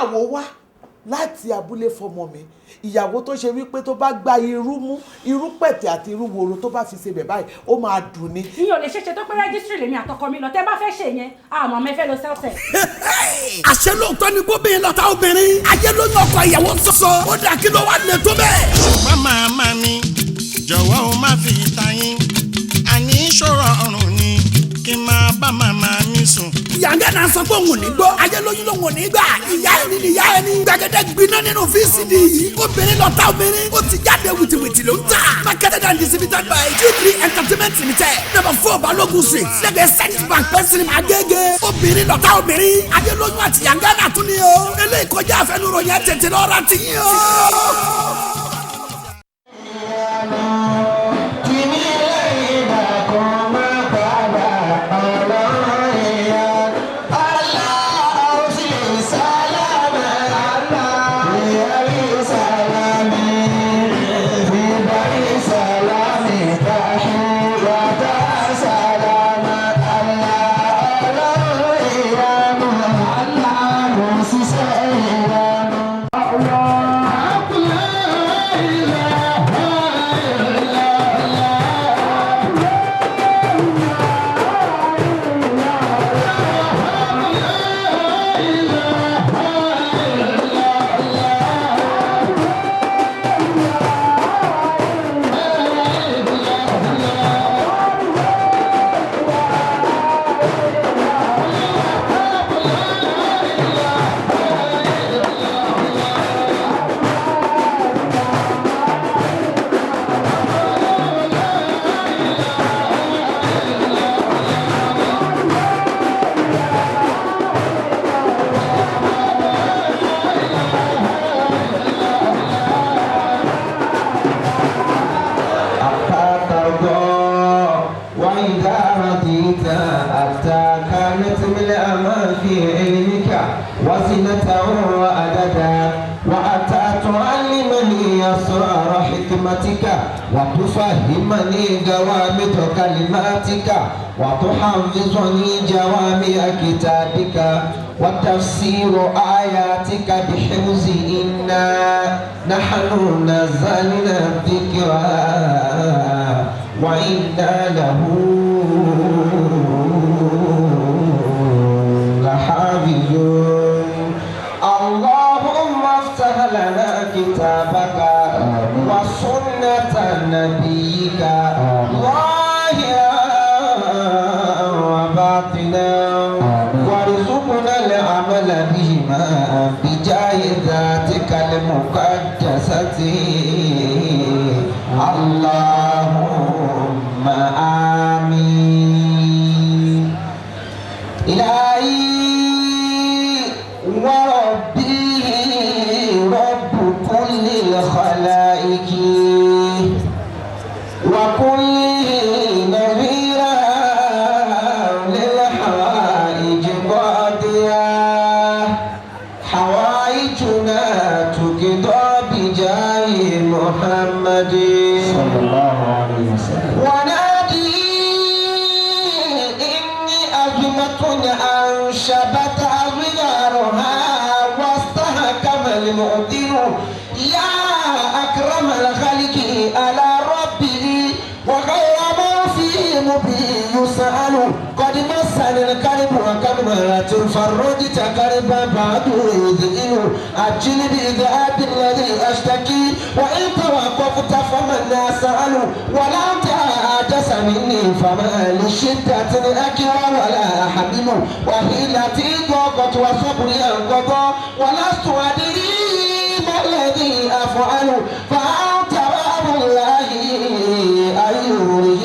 Gbéyàwó wá láti abúlé fọmọ mi, ìyàwó tó ṣe wípé tó bá gba irú mú, irú pẹ̀tẹ̀ àti irú woro, tó bá fi ṣe bẹ̀ báyìí, ó máa dùn ni. Ìyẹn ò lè ṣeéṣe tó pé registry lèmi àtọkọ mi lọ. Tẹ́ bá fẹ́ ṣe yẹn, àmọ́ mi fẹ́ lọ self-tech. Àṣẹ lóòótọ́ ni gómìnà lọ́tà obìnrin ayé ló ń ọkọ ìyàwó sọ̀sọ̀. Ó dà, kí ló wà lè tó bẹ́ẹ̀? Ṣùgbọ́n màmá mi, jọ̀wọ́ o má fi ta yín, àní ìṣòro ọ̀run ni kí n máa bá màmá mi sùn. Yàngẹ́ náà sọ pé òun ò ní gbọ́, ayé lóyún lòun ò ní gbà. Ìyá ẹni ni ìyá ẹni. Gbàgede gbiná nínú VCD yìí. Obìnrin lọ́tà obìnrin, ó ti jáde, wìtìwìtì ló ń tà. Marketed and distributed by G3 Entertainment Limited, number 4 Balogun Street, lẹ́gbẹ̀ẹ́ Zenith Bank, Pẹ́sìlì Agége. Obìnrin lọ́tà obìnrin, ayé lóyún àti yàngẹ́ náà tún ni o. Eléyìí kọjá àfẹnuròyìn, ẹ̀ tètè lọ́ra ti yín o. حتى ترضى وإذا رضيت حتى كانت ملء ما في علمك وزنة وعددا، وحتى تعلمني أسرار حكمتك وتفهمني جوامع كلماتك وتحفظني جوامع كتابك وتفسير آياتك بحفظ إنا نحن نزلنا الذكر وإنا له لحافظون. اللهم افتح لنا كتابك وسنة نبيك ظاهرا وباطنا، وارزقنا العمل بهما بجاه ذاتك المقدسة. اللهم آمين. إلهي وربي، رب كل الخلائق وكل نذيرا للحوائج قاضيا، حوائجنا تقضى بجاه محمد صلى الله عليه وسلم. ونادي إني أزمة أنشبت أزغارها واستحكم المؤذن، يا أكرم الخلق على ربه وغير ما فيه مبين يسأل. قد مسني الكرب وكم مرة فرجت كربا بعد يذئن. أجل بذهاب الذي أشتكي، وإن توقفت فمن أسأل؟ ولا تعجز مني، فما للشدة أكوى ولا أحمل، وحيلتي ضاقت وصبري انقضى، ولست أدري ما الذي أفعل. فأنت باب الله أيوره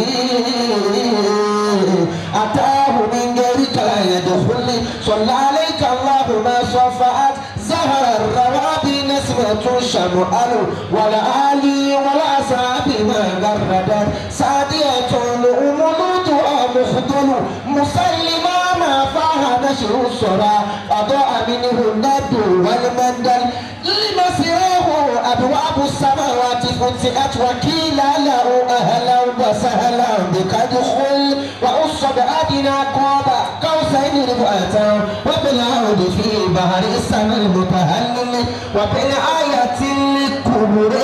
أتاه من غيرك لا يدخل. صلى عليك الله ما صفعت زهر الروابي نسمة شمؤل، ولا آلي ولا أصحابي ما غردت سادية أملتها مخدل. مسلما ما فاها نشر الصلاة، أضاء منه الند والمندل. لمسيره أبواب السماوات فتحت، وكيل له أهلا وسهلا بك ادخل. وأصب أدنى قاب قوسين رفعة وبالعود في ببحر السنة المتهلل وبالآية الكبرى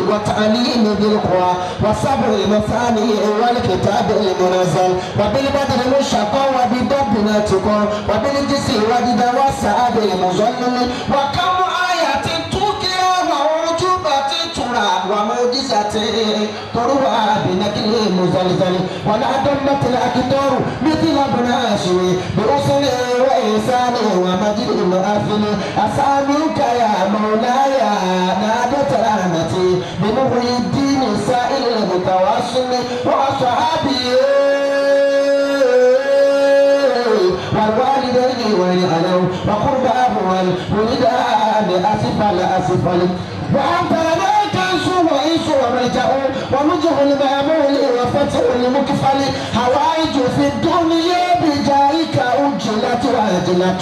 وتعليم بالقوى وصبر المثاني والكتاب المنزل وبالبدر المشقى وبالضب ناتقى وبالجسر وجد والسعاد المظلل وكم آية تكرى وعجوبة ترى ومعجزة تروى بنكل مزلزل ولا دمت الأكتار مثل ابن هاشم بأصل وإنسان ومجد مؤثل أسألك يا مولاي نادت رحمتي بمحيي الدين السائل المتواصل وأصحابي والوالدين والعلو وقرباه والولدان أسفل أسفل وأنت لنا كنز وعيش وملجأ ووجه المأمول وفتح المكفل حوائج في الدنيا بجارك أجلت وأجلة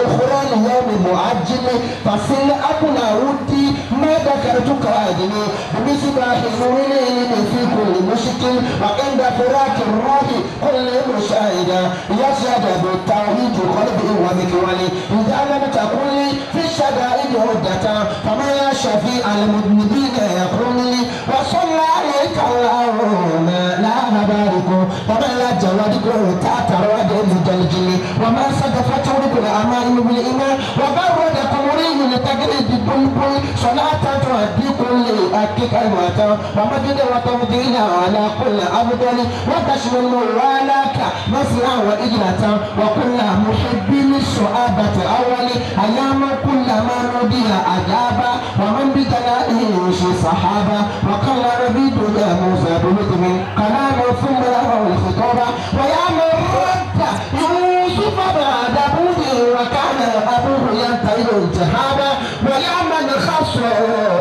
أخرى اليوم معجل فصل أبنى ودي ما ذكرتك أدني بمصباح نور العلم في كل مشكل وعند فراق الروح كل مشاهدة يشهد بالتوحيد قلبي ومكولي إذا لم تكن لي في الشدائد عدة فما يا شفيع المذنبين يقول لي وصلى عليك اللهم لا نبارك وما لا جوادك تاتر المجلجل وما صدفت رب الأمائم بالإيمان وبرد قمري لتجريد البلبل صلاة تؤدي كل أكك الموت ومجد وتمدين على كل أفضل وتشمل موالاك نصرا وإجرة وكل محب للصحابة أول أيام كل ما نودي أجابا ومن بجلاله يشي صحابة وقال نبينا موسى بلطف كلام ثم له الخطابة ويا من رد يوسف بعد أبوه وكان أبوه ينتهي الجهابة ويا من خص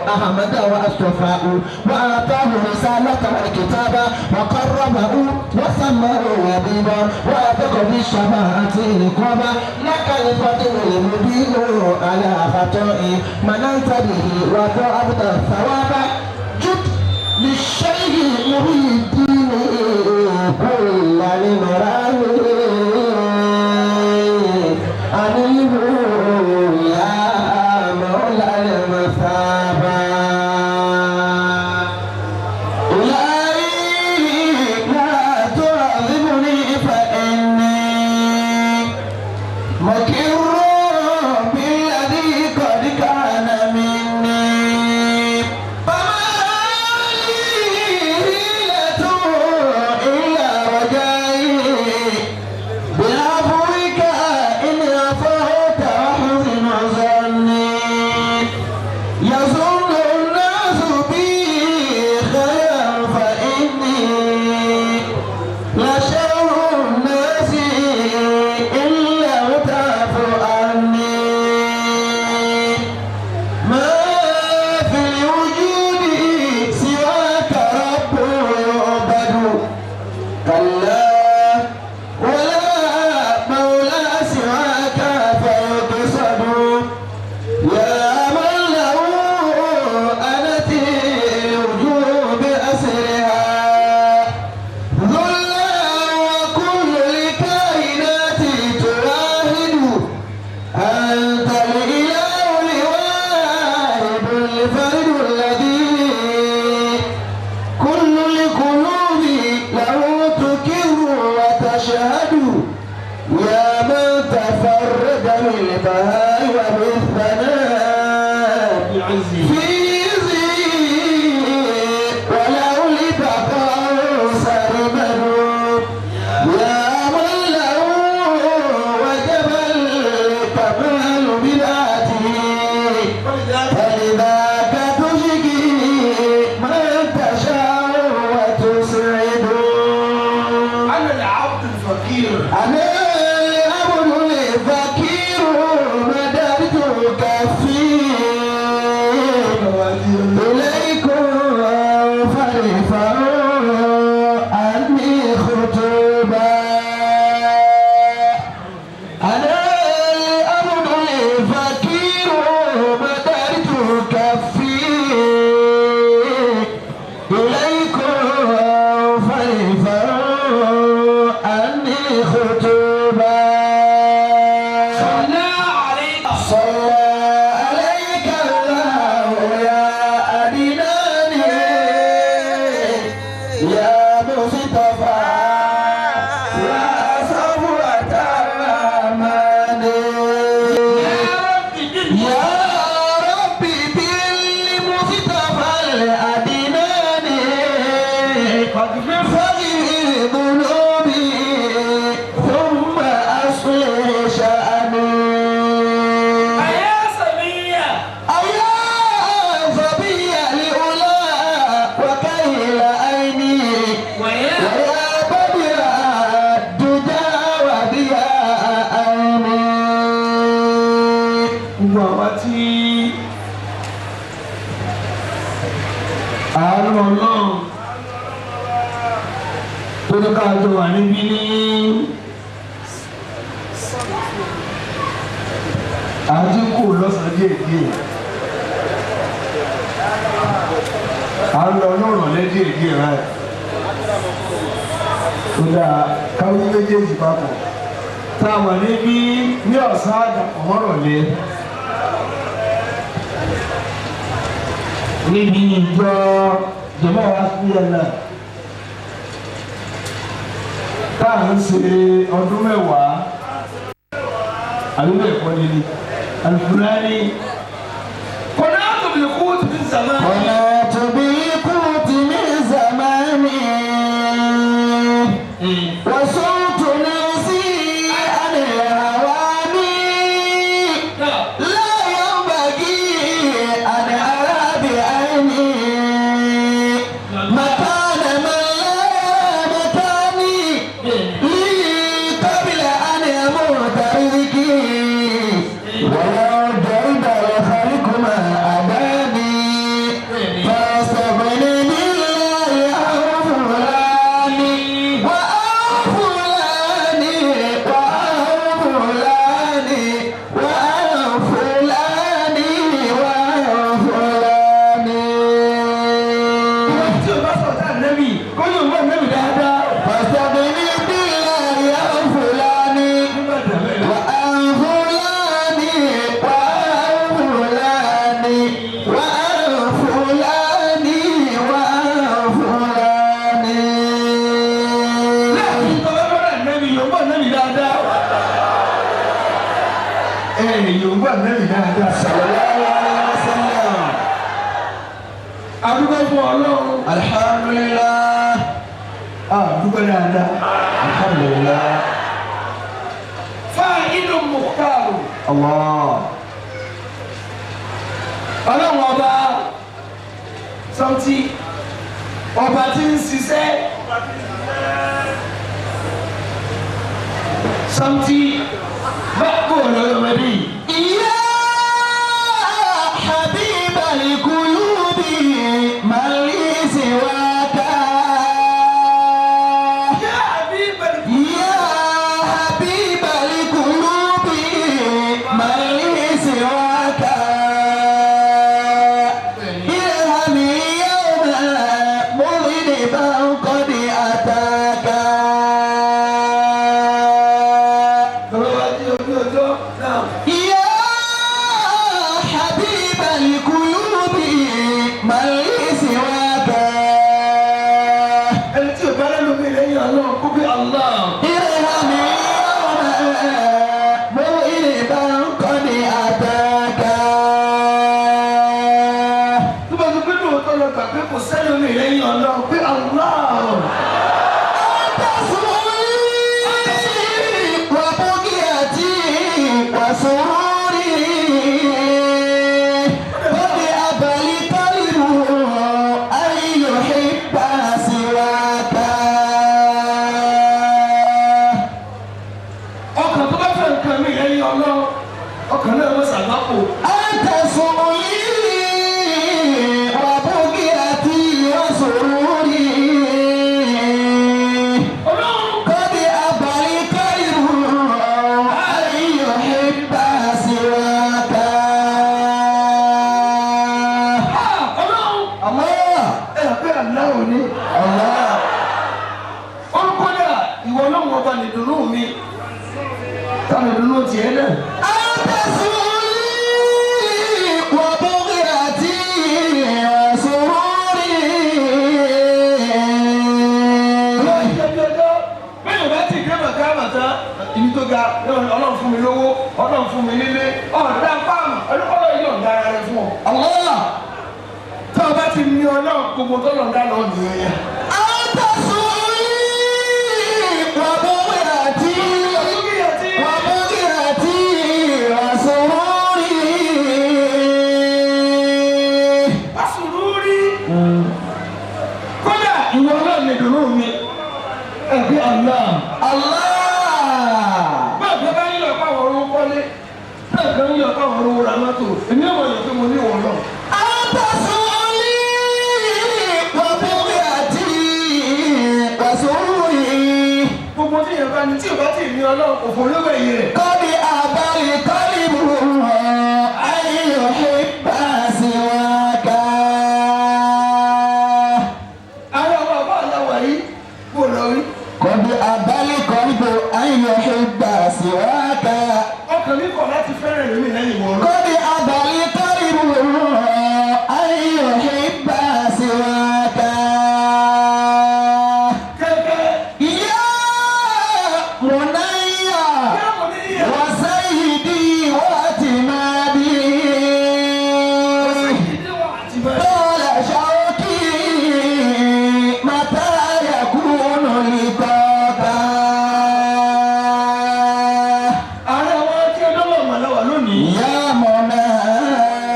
أحمد وأصطفاه وآتاه رسالة والكتابة وقربه وسماه حبيبا وأتق بالشفاعة رقابا لك الفضل المبين على خطائي مننت به وضعفت الثواب جد للشيخ محي الدين كل المرام أنيب يا مولى المثابة إلهي لا تعذبني فإني مكر بالذي قد كان مني فما لي يا مصطفى يا صفوة الرحمن يا ربي بالمصطفى الأدنان فاغفر ذنوبي ثم أصلح شأني. أيا صبي لأولى وكيل عيني ويا بدر الدجى وضياء عيني. Gbogbo àwa tí àánú Ọlọ́run tó ní ká jọ wà níbí ní àdínkù lọ́sàn-án díẹ̀ díẹ̀, à ń lọ lọ́rọ̀lẹ́ díẹ̀ díẹ̀ báyìí. Ó dáa káwé méjèèjì papọ̀ tá a wà níbí ní ọ̀sán àdàpọ̀ mọ́rọ̀lẹ́ níbi ìjọ jọmọ wa sí ẹnà tá à ń ṣe ọdún 10 àbí bẹ́ẹ̀ kọ́ ni ni Alufulani kọ́nà tóbi kú ti sàmà. قنعت بالقوت من زماني وصوت نفسي عن الهواني لا ينبغي أن أرى بعيني مكان من لا مكاني لي قبل أن يموت رزقي ولو ضرب الخلق ما أداني فاستغني بالله عن فلان وعن فلان وعن فلان وعن فلان وعن فلان. Tí o bá sọ̀rọ̀ tá nẹ́bì kó yóò mọ̀ nẹ́bì dáadáa. فاستغني بالله عن فلان وعن فلان وعن فلان وعن فلان وعن فلان. Lẹ́yìn tó bá bọ́dà nẹ́bì yóò mọ̀ nẹ́bì dáadáa. Ẹ yóò mọ̀ nẹ́bì dáadáa. Sallallahu alaihi wasallam. Adúgbò fún Ọlọ́run. Alhamdulillah. Àdúgbò dáadáa. Alhamdulillah. Fa inú mùkárù. Allah. Ọlọ́run ọba sọ́ńtì ọba tí ń ṣiṣẹ́ sọ́ńtì bá kò lọ́wọ́ bí. يا حبيب القلوب من لي سواك. يا حبيب القلوب من لي سواك. ارحمي يوم مذنبا قد أتاك. Bàbá wa di ojú ọjọ́ náà. يا حبيب القلوب من لي سواك. Ẹni tí ò bá lẹ́nu mi lẹ́yìn Ọlọ́run kó bí Allah. ارحمي يوم مذنبا قد أتاك. Tó bá ti pé lóòótọ́ lọ gbà pé kò sẹ́ni mi lẹ́yìn Ọlọ́run pé Allah. أنت سروري وبقيتي وسروري قد أبى القلب أن يحب سواك. Ọkàn tó bá fẹ́ nǹkan mi lẹ́yìn Ọlọ́run ọkàn náà wọ́n ṣàgbákò. أنت سروري وبقيتي وسروري Ọlọ́run قد أبى القلب أن يحب سواك. Ọlọ́run Allah. ẹ pé Allah ò ní. Allah. Orúkọ náà ìwọ Ọlọ́run ọba nìdùnnú mi. Táwọn ìdùnnú tiẹ̀ náà. أنت سروري وبغيتي وسروري. ibi tó ga Ọlọ́run fún mi lówó Ọlọ́run fún mi nílé ọ̀dà fáàmù Ọlọ́run yóò dá ara rẹ fún ọ. Allah. Tó o bá ti ní Ọlọ́run gbogbo tó lọ́n dá lọ́ọ́ nìyẹn yẹn. أنت سؤلي وبغيتي وبغيتي وسروري. Wàsùrúrí. Kódà ìwọ Ọlọ́run ni ìdùnnú mi. Ẹ̀bí Allah. Allah. Báwo bá ń yọ̀ káwọn oró kọ́lé? Báwo bá ń yọ̀ káwọn oró ra mọ́tò? Èmi ò mọ̀ yọ̀ pé mo ní ìwọ náà. أنت سؤلي وبغيتي وسروري. Gbogbo tí yẹn bá ní tí ò bá tì ní Ọlọ́run òfò ló bẹ̀ yẹ. قد أبى القلب أن يحب سواك. Àwọn ọmọ àbá àláwà yìí kò lọ rí. قد أبى القلب أن يحب سواك. Ọkàn mi kọ̀ láti fẹ́ràn ìlú mi lẹ́yìn ìwọ Ọlọ́run. قد أبى القلب أن يحب سواك. Kẹ́kẹ́. يا منيا Yá mo ní yíyá. وسيدي واعتمادي. Ìdílé wa àti bẹ́ẹ̀. طال شوقي متى يكون لقاك. Ààrẹ àwọn tí ọlọ́run mọ̀ láwà lónìí. يا منايا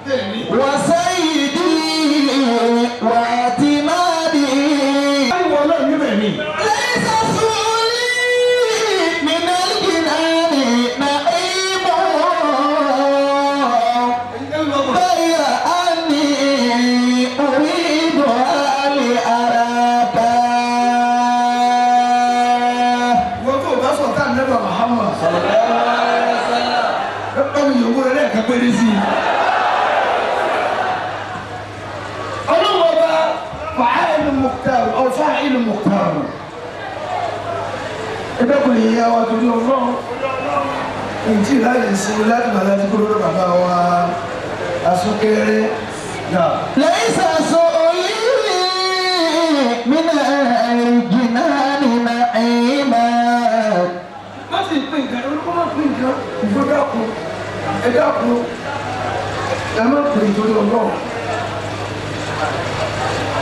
Bẹ́ẹ̀ni. وسيدي واعتمادي. Ìwọ Ọlọ́run níbẹ̀ ni. ليس سؤلي من الجنان نعيم غير أني أريد أن أراك. Wọ́n tó bá sọ̀ tá nẹ́bà Muhammad. Ẹ bá mi yòówó rẹ lẹ́ẹ̀kan péré sí i. Ọlọ́run ọba fa'ailu mukhtar ọ̀ fa'ilu mukhtar. Ẹ dẹ́kun ìyá wa torí Ọlọ́run. Ǹtí láyé sinmi láti bàtà tí kúrò bàbá wa Asúnkéré. Náà. ليس سؤلي من الجنان نعيما. Má sì pín nǹkan olùkọ́ má pín nǹkan ìfọ́ dákun ẹ dákun ẹ má pín nítorí Ọlọ́run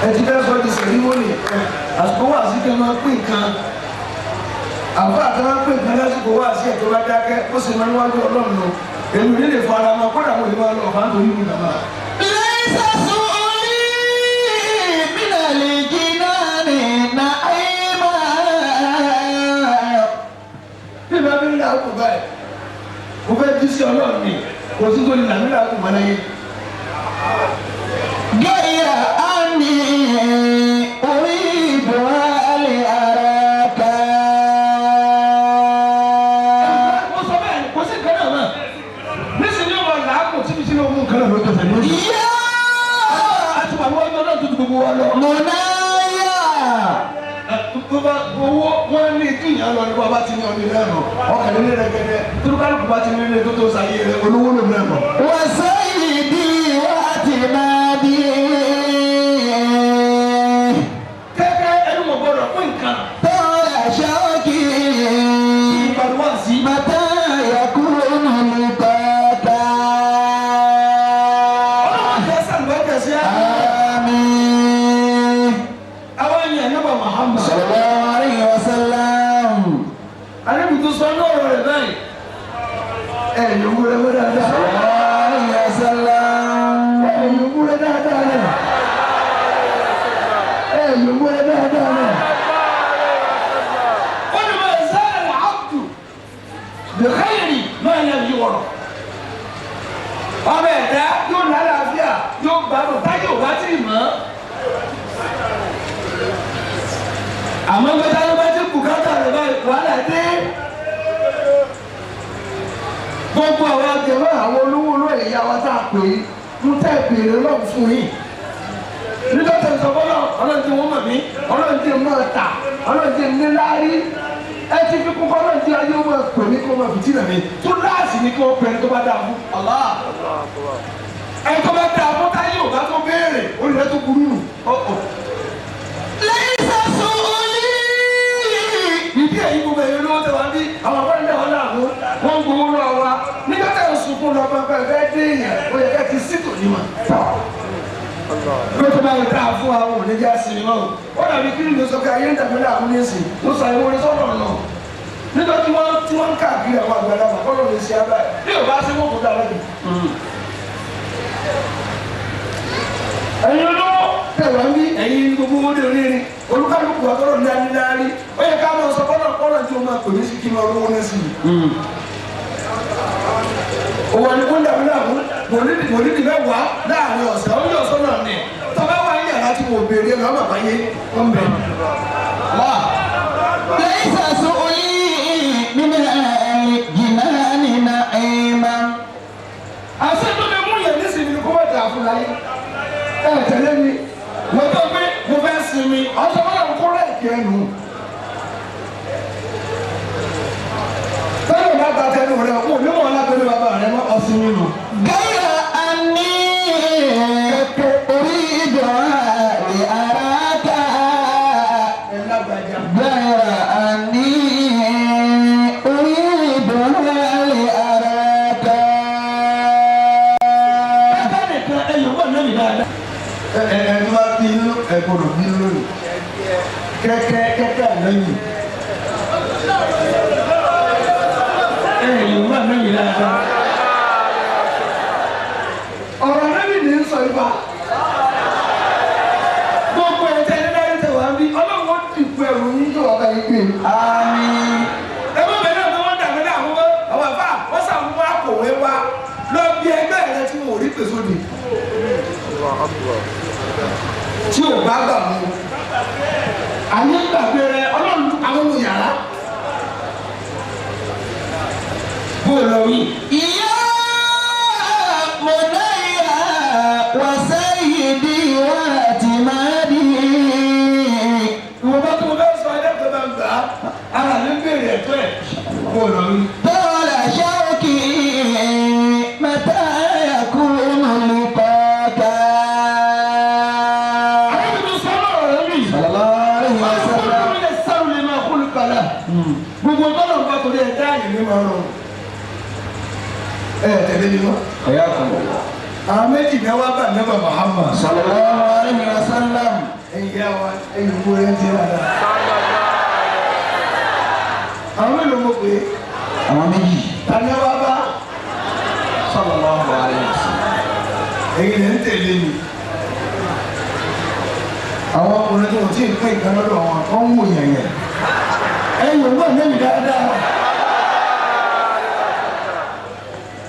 ẹ ti fẹ́ sọ di sẹ̀rímọ́nì àsìkò wà sí kí ẹ máa pín nǹkan àfa àti máa pín nǹkan lásìkò wà sí ẹ̀ tó bá dákẹ́ ó sì máa níwájú Ọlọ́run lọ èmi ò ní lè fọ ara mọ́ kódà mo lè máa lọ ọ̀fà nítorí mi bàbá. ليس سؤلي من الجنان نعيما. Bí ìbá mi ń là kù báyìí mo fẹ́ jí sí Ọlọ́run mi kò sí tó lè là mí là kù mọ́ láyé. غير أني أريد أن أراك. Mo sọ bẹ́ẹ̀ kò sí nǹkan náà mọ́ nísìnyí ọmọ làákùn tí mi sí ní ọmú nǹkan náà ló tẹ̀sẹ̀ ní oṣù. يا Àti wà wọ́n ọjọ́ náà tó ti gbogbo wa lọ. منايا. Bó bá owó wọn ní ìdíyàn lọ ní bá ti ní ọdún náà nù ọkàn ní rẹ̀gẹ̀dẹ̀ tólúkálùkù bá ti ní ilé tó tó sáyé rẹ olówó lòun náà nù. وسيدي واعتمادي. Kẹ́kẹ́ ẹnu mọ̀ gbọ́dọ̀ fún nǹkan. طال شوقي Ìpàdé wá sí. متى يكون لقاك. Ọlọ́run fẹ́ sàlùbẹ́kẹ̀ sí á. آمين. Àwọn ènìyàn nígbà Muhammad. صلى الله عليه وسلم. Àníbi tó sọ ní ọ̀rọ̀ rẹ̀ báyìí. Ẹ yòówù rẹ wọ́n dáadáa. صلى الله عليه وسلم. Ẹ yòówù rẹ dáadáa rẹ̀. Ẹ yòówù rẹ dáadáa rẹ̀. Ó ní ma zala al-abdu bi khayri ma lam yu'raf. Ọmọ ẹ̀dá yóò lálàáfíà yóò gbádùn táyé ò bá tì mọ́. Àmọ́ gbẹ́dá ló bá ti bùkátà rẹ̀ báyìí wàhálà dé. Gbogbo àwọn akẹ́wọ́ àwọn olówó olóyè ìyá wa tá a pè é ń tẹ́ ìpèrè lọ́wọ́ fún yìí. Nígbà tó ń sọ fọlọ́ Ọlọ́run tí wọ́n mọ̀ mí Ọlọ́run tí mo tà Ọlọ́run tí ní láárí ẹ ti fi kún kọ́ Ọlọ́run tí ayé wọn pè mí kó máa fìtí nà mí tó láàsì ní kí wọ́n pè é tó bá dáa fún Allah. Ẹ tó bá dáa fún táyé ò bá tó béèrè olùrẹ́ tó burú nù. ليس سؤلي Ìdí èyí gbogbo ẹ̀yẹ lówó tẹ wá fẹ́ dé èèyàn ó yẹ ká ti sí tòní mà. Lóòótọ́ báyìí tá a fún àwọn oníjà sinimá o. Ó dàbí kí nìyẹn sọ pé ayé ń dàbí láàmú ní ìsìn. Mo sọ àìmọ́ orin sọ́nà náà. Nítorí tí wọ́n ń káàkiri àwọn àgbàlagbà kọ́lọ́ lè ṣe abáyé. Bí ò bá ṣe wọ́n kò dá lẹ́bi. Ẹ̀yin olówó tẹ̀wá ń bí ẹ̀yin gbogbo owó dé onírin. Olúkálùkù wa tọ́lọ̀ ní aníláárí. Ó yẹ ká máa sọ kọ́lọ̀ kọ́lọ̀ tí o máa pè mí sí kí n máa rówó ní sí i. Òwò ni kó ń dàbí láàmú mòlídìí mẹ́wàá láàrin ọ̀sẹ̀ ó ń yọ̀ sọ́nà ni tọ́ba wà ní yàrá tí mo béèrè lọ́wọ́ bàbá yé wọ́n bẹ̀. ليس سؤلي من الجنان نعيما. Àṣẹ tó lè mú yẹn nísìnyí ni kó má dà fún láyé. Ẹ tẹ̀lé mi, mo tọ́ pé mo fẹ́ sinmi, ọ̀sán wọn làwọn kó rẹ̀ kí ẹ nù. Tẹ́lẹ̀ bá ta tẹnu rẹ̀, kò ní mọ̀ lábẹ́lẹ́ bàbá rẹ̀ mọ́ ọ̀sìn mi nù. غير أني أريد لأراك. Ẹ lágbàjá. غير أني أريد لأراك. Bàbá nìkan ẹ yóò wà náà mi dáadáa. Ẹ ẹ ẹ tó bá bí inú ẹ gbọ́dọ̀ bí lónìí. Kẹ́kẹ́ kẹ́kẹ́ àlẹ́yìn. Ẹ yóò wà náà mi dáadáa. Ọ̀rọ̀ náà ní sọ ibà. Gbogbo ẹ̀ tẹ́ ẹ dárí tẹ̀ wá bí ọlọ́run ó dìbò ẹ̀rù yín tó wà báyìí gbé. آمين. Ẹ má bẹ̀rẹ̀ náà wọ́n dàgbé náà wọ́n àwọn àbá wọ́n sàn mú akọ̀wé wá lọ bí ẹgbẹ́ rẹ tí wọn ò rí pèsè òde. Tí ò bá gbà mú. Àyè gbàgbé rẹ ọlọ́run àwọn ọmọ yàrá. Bó o lọ wí. يا منيا وسيدي واعتمادي. Ìwọ̀n bá tó mo fẹ́ sọ ẹ̀dá tó bá ń gbà á. Ara mi ń béèrè ẹ̀tọ́ ẹ̀. Bó o lọ wí. طال شوقي متى يكون لقاك. Àwọn ènìyàn sọ lọ́rọ̀ rẹ mi. صلى الله عليه وسلم. Gbogbo tọ́lọ̀ ń bá torí ẹ̀ dá àyè mi máa rọrùn. Ẹ tẹ̀lé mi mọ́. حياكم الله. Àwọn méjì náà wá bá Nẹ́bà Muhammad. صلى الله عليه وسلم. Ẹ̀yin yá wa, ẹ̀yin wo ẹ̀ ń ti rà dáa. Àwọn mélòó mo pè é? Àwọn méjì. Ta ni wá bá? صلى الله عليه وسلم. Ẹ̀yin lè ń tẹ̀lé mi. Àwọn ọkùnrin tó tí ì pín nǹkan lọ́dọ̀ wọn, wọ́n ń wò yẹ̀yẹ̀. Ẹ̀yin ò gbọ́dọ̀ nẹ́mi dáadáa.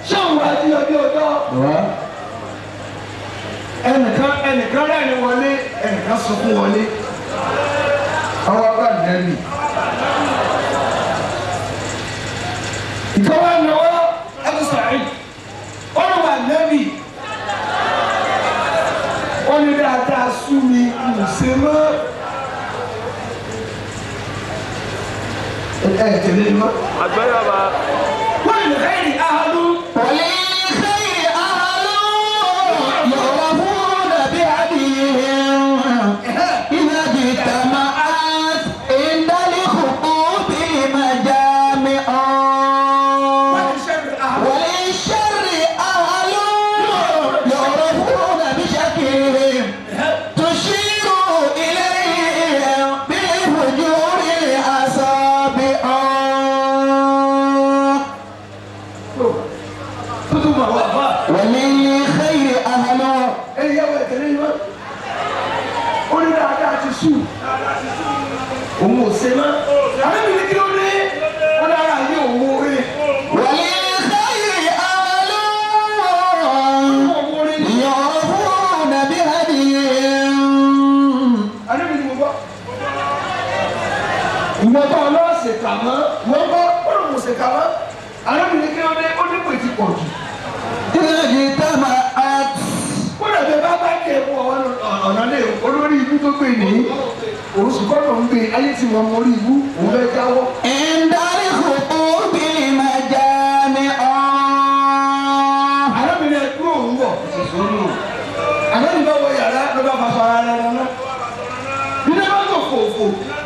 Ṣé òun wá sí ọjọ́ ọjọ́? Ẹnìkan ẹnìkan rẹ́rìn wọlé, ẹnìkan sunkún wọlé. Àwọn abá nẹ́mi. Ìkan wá náwó ẹtù sàáyìn. Ó ní wà nẹ́bì. Ó ní dáadáa sú mi, n ò ṣe mọ́. Ẹ ẹ tẹ̀lé mi mọ́. Wọ́n lè xẹ́yìn ahadu. وللخير أهل يعرفون بهديهم إذا اجتمعت عند الخطوب مجامع. Wọ́n lè ṣẹ́yìn ahadu. وللشر أهل يعرفون بشكلهم تشير إليهم بالفجور الأصابع. Tuntun mọ̀ wá fà. وللخير أهل. Ẹ̀yin yà wọ ẹ̀tẹ̀lé yìí mọ́. Ó ní dáadáa ti sú. Òun ò ṣe mọ́. Àbẹ́bí ní kí ló dé? Ó dára yí òun orí. وللخير أهل Òun orí. يعرفون بهديهم. Àbẹ́bí ní mo gbọ́. Ìwọ tó ọlọ́ọ̀sẹ̀ kà mọ́. Wọ́n gbọ́ ó lóun ò ṣe kà mọ́. Àbẹ́bí ní kí ló dé? Ó ní pè ti pọ̀ jù. إذا اجتمعت Kó dàbí bá bá kẹ́ ẹ̀ fún ọ̀nà lé olórí ibú tó gbé ní. Òun sì kọ́ ló ń gbé ayé tí wọ́n mọ orí ibú òun fẹ́ jáwọ́. عند الخطوب مجامع. Arábìnrin ẹ dúró òun bọ̀. Àlejò bá wọ yàrá ló bá faṣọ ara rẹ lọ́nà. Ilé bá tó fòfò,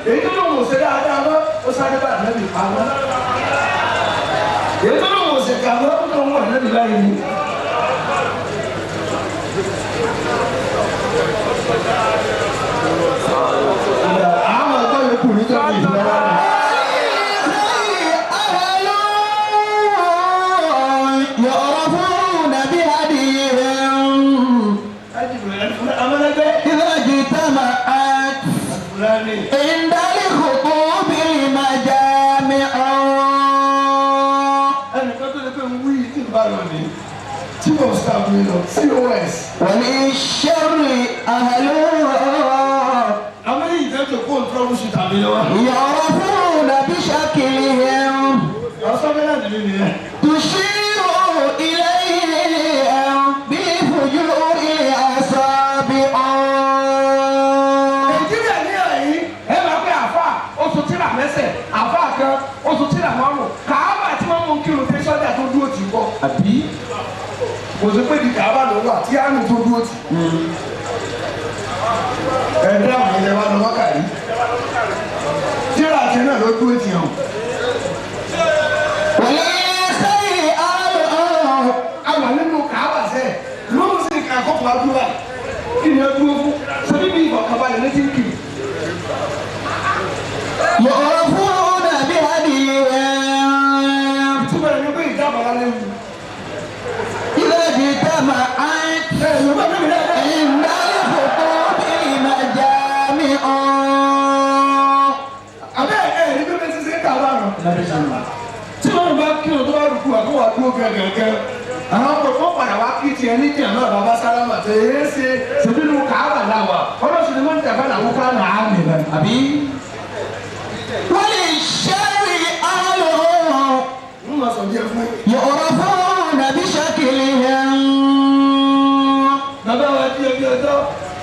èyí tó lòun ò ṣe dáadáa mọ́, ó sáré bá ànábì pamọ́. Èyí tó lòun ò ṣe kà mọ́, ó tó ń wọ̀ ànábì báyìí ni. Àwọn ọ̀tọ́ yòókù níjọ́ mi ìlọ́wọ́ rẹ̀. يعرفون بهديهم Amẹ́lẹ́gbẹ́. إذا اجتمعت عند الخطوب المجامع. Ẹnìkan tó lè pé ń wí tí ń bá lọ ní chief of staff mi lọ COS. وللشر أهل Àwọn yìí fẹ́ tó kó trouble shooter mi lọ́wọ́. يعرفون بشكلهم. Àwọn sọ́fẹ́lẹ́ǹtì mi nìyẹn. تشير إليهم بفجور الأصابع. Nàìjíríà ní àyín ẹ máa pé àáfà oṣù tíra mẹ́sẹ̀ àáfà kan oṣù tíra márùn kàábà tí wọ́n mú kírun pé sọ́jà tó dúró tì í bọ̀. Àbí? Kò sí pé di kàábà ló wà tí àmì tó dúró tì. Ẹ dáhùn ilẹ̀ wa lọ wákà yìí. Tíra àti náà ló dúró tì hàn. وللخير أهل Àwà nínú kàábà sẹ́ lóhùn sí àkọ́kọ́ àdúrà kí ni ẹ dúró fún ṣé bíbí ìfọ̀kànbalẹ̀ létí ń kiri. يعرفون بهديهم. Ìtumọ̀ rẹ̀ ni pé ìjábọ̀ léwu. إذا اجتمعت Ẹ Yorùbá mi rẹ̀ عند الخطوب المجامع. Abẹ́ ẹ̀ ní bí wọ́n ti ṣe ń kàwá rọ̀. Tí wọ́n bá kí o tó bá rúkú àkó wà dúró gẹ́gẹ́gẹ́. Àwọn ọkọ̀ fún padà wá kí tiẹ̀ ní tiẹ̀ náà bàbá sálámà tẹ̀ ẹ́ ṣe ṣèbínú kàábà láwà. Ọlọ́sùn ni wọ́n ń tẹ̀fẹ́ làwọn ká nà á nì lẹ. àbí? وللشر أهل Ń mọ̀ sọ díẹ̀ fún yín. يعرفون بشكلهم. Bàbá wa di ẹbí ọjọ́,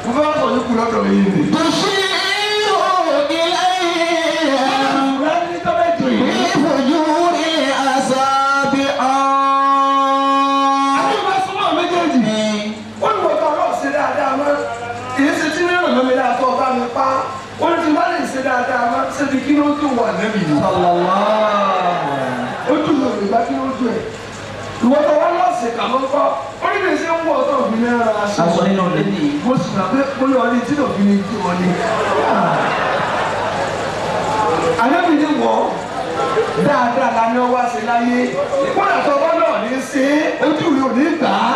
mo fẹ́ wá sọ yókù lọ́dọ̀ yìí ni. تشير إليهم Fúlàní tọ́lẹ̀tì yìí. بفجور الأصابع. Àbí ìwé súnmọ́ méjèèjì. Ó ní wọ́n tọ́ ọlọ́ọ̀ ṣe dáadáa mọ́. Kì í ṣe tí nínú mi dáa tó ọba mi pa. Ó ní tí bá lè ṣe dáadáa mọ́, ṣé ti kí ló tó wà lẹ́mìí ni. Ojú mi ò lè bá kí ló tó ẹ̀. Ìwọ tó wá lọ́ọ̀sẹ̀ kà ló ń kọ́. Ó ní bí ṣe ń wọ̀ tó òfin náà ra aṣọ. Aṣọ nínú ilé nìyí. Mo sì rà pé mo yọ ní tí òfin ní tí wọ́n ní. Àlẹ́bí ni wọ́ dáadáa la ní ọwọ́ àṣẹ láyé. Kódà tó ọba náà ní ṣe é, ojú rẹ̀ ò ní gbà á.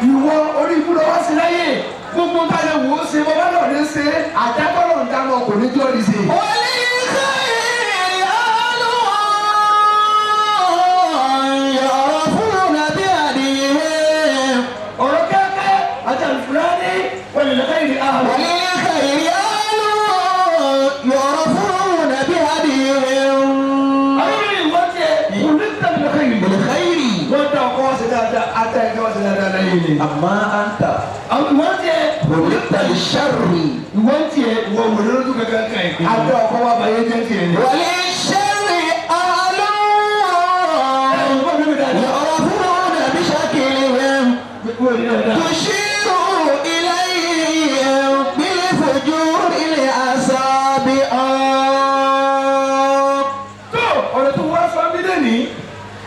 Ìwọ orí ibú lọ wá sí láyé. Gbogbo ta lè wò ó ṣe bọ́bá náà ní ṣe é, àjákọ́lọ̀ ń dáná kò ní jọ́ ní ṣe. وللخير أهل يعرفون بهديهم. Ọ̀rọ̀ kẹ́kẹ́ àti àlùfáàní wọ́n lè lọ́kẹ́ ìrìn àhùn. وللخير أهل يعرفون بهديهم. Àwọn ìwọ́n tiẹ̀ kò ní tẹ̀lé lọ́kẹ́ ìrìn. بالخير. Wọ́n dá ọkọ wá sí dáadáa, ata ẹ̀jẹ̀ wá sí dáadáa láyé ni. أما أنت Àwọn ìwọ́n tiẹ̀ خلقت للشر. ìwọ́n tiẹ̀ ìwọ wòlé lójú kankan kan yìí. Ata ọkọ wa bàyẹ̀ jẹ́ tiẹ̀ ni. وللشر أهل Ẹ̀wọ̀n mi dáadáa. يعرفون بشكلهم. Wọ́n ní dáadáa. تشير إليهم بالفجور الأصابع. Tó ọ̀rọ̀ tó wá sọ mí lónìí,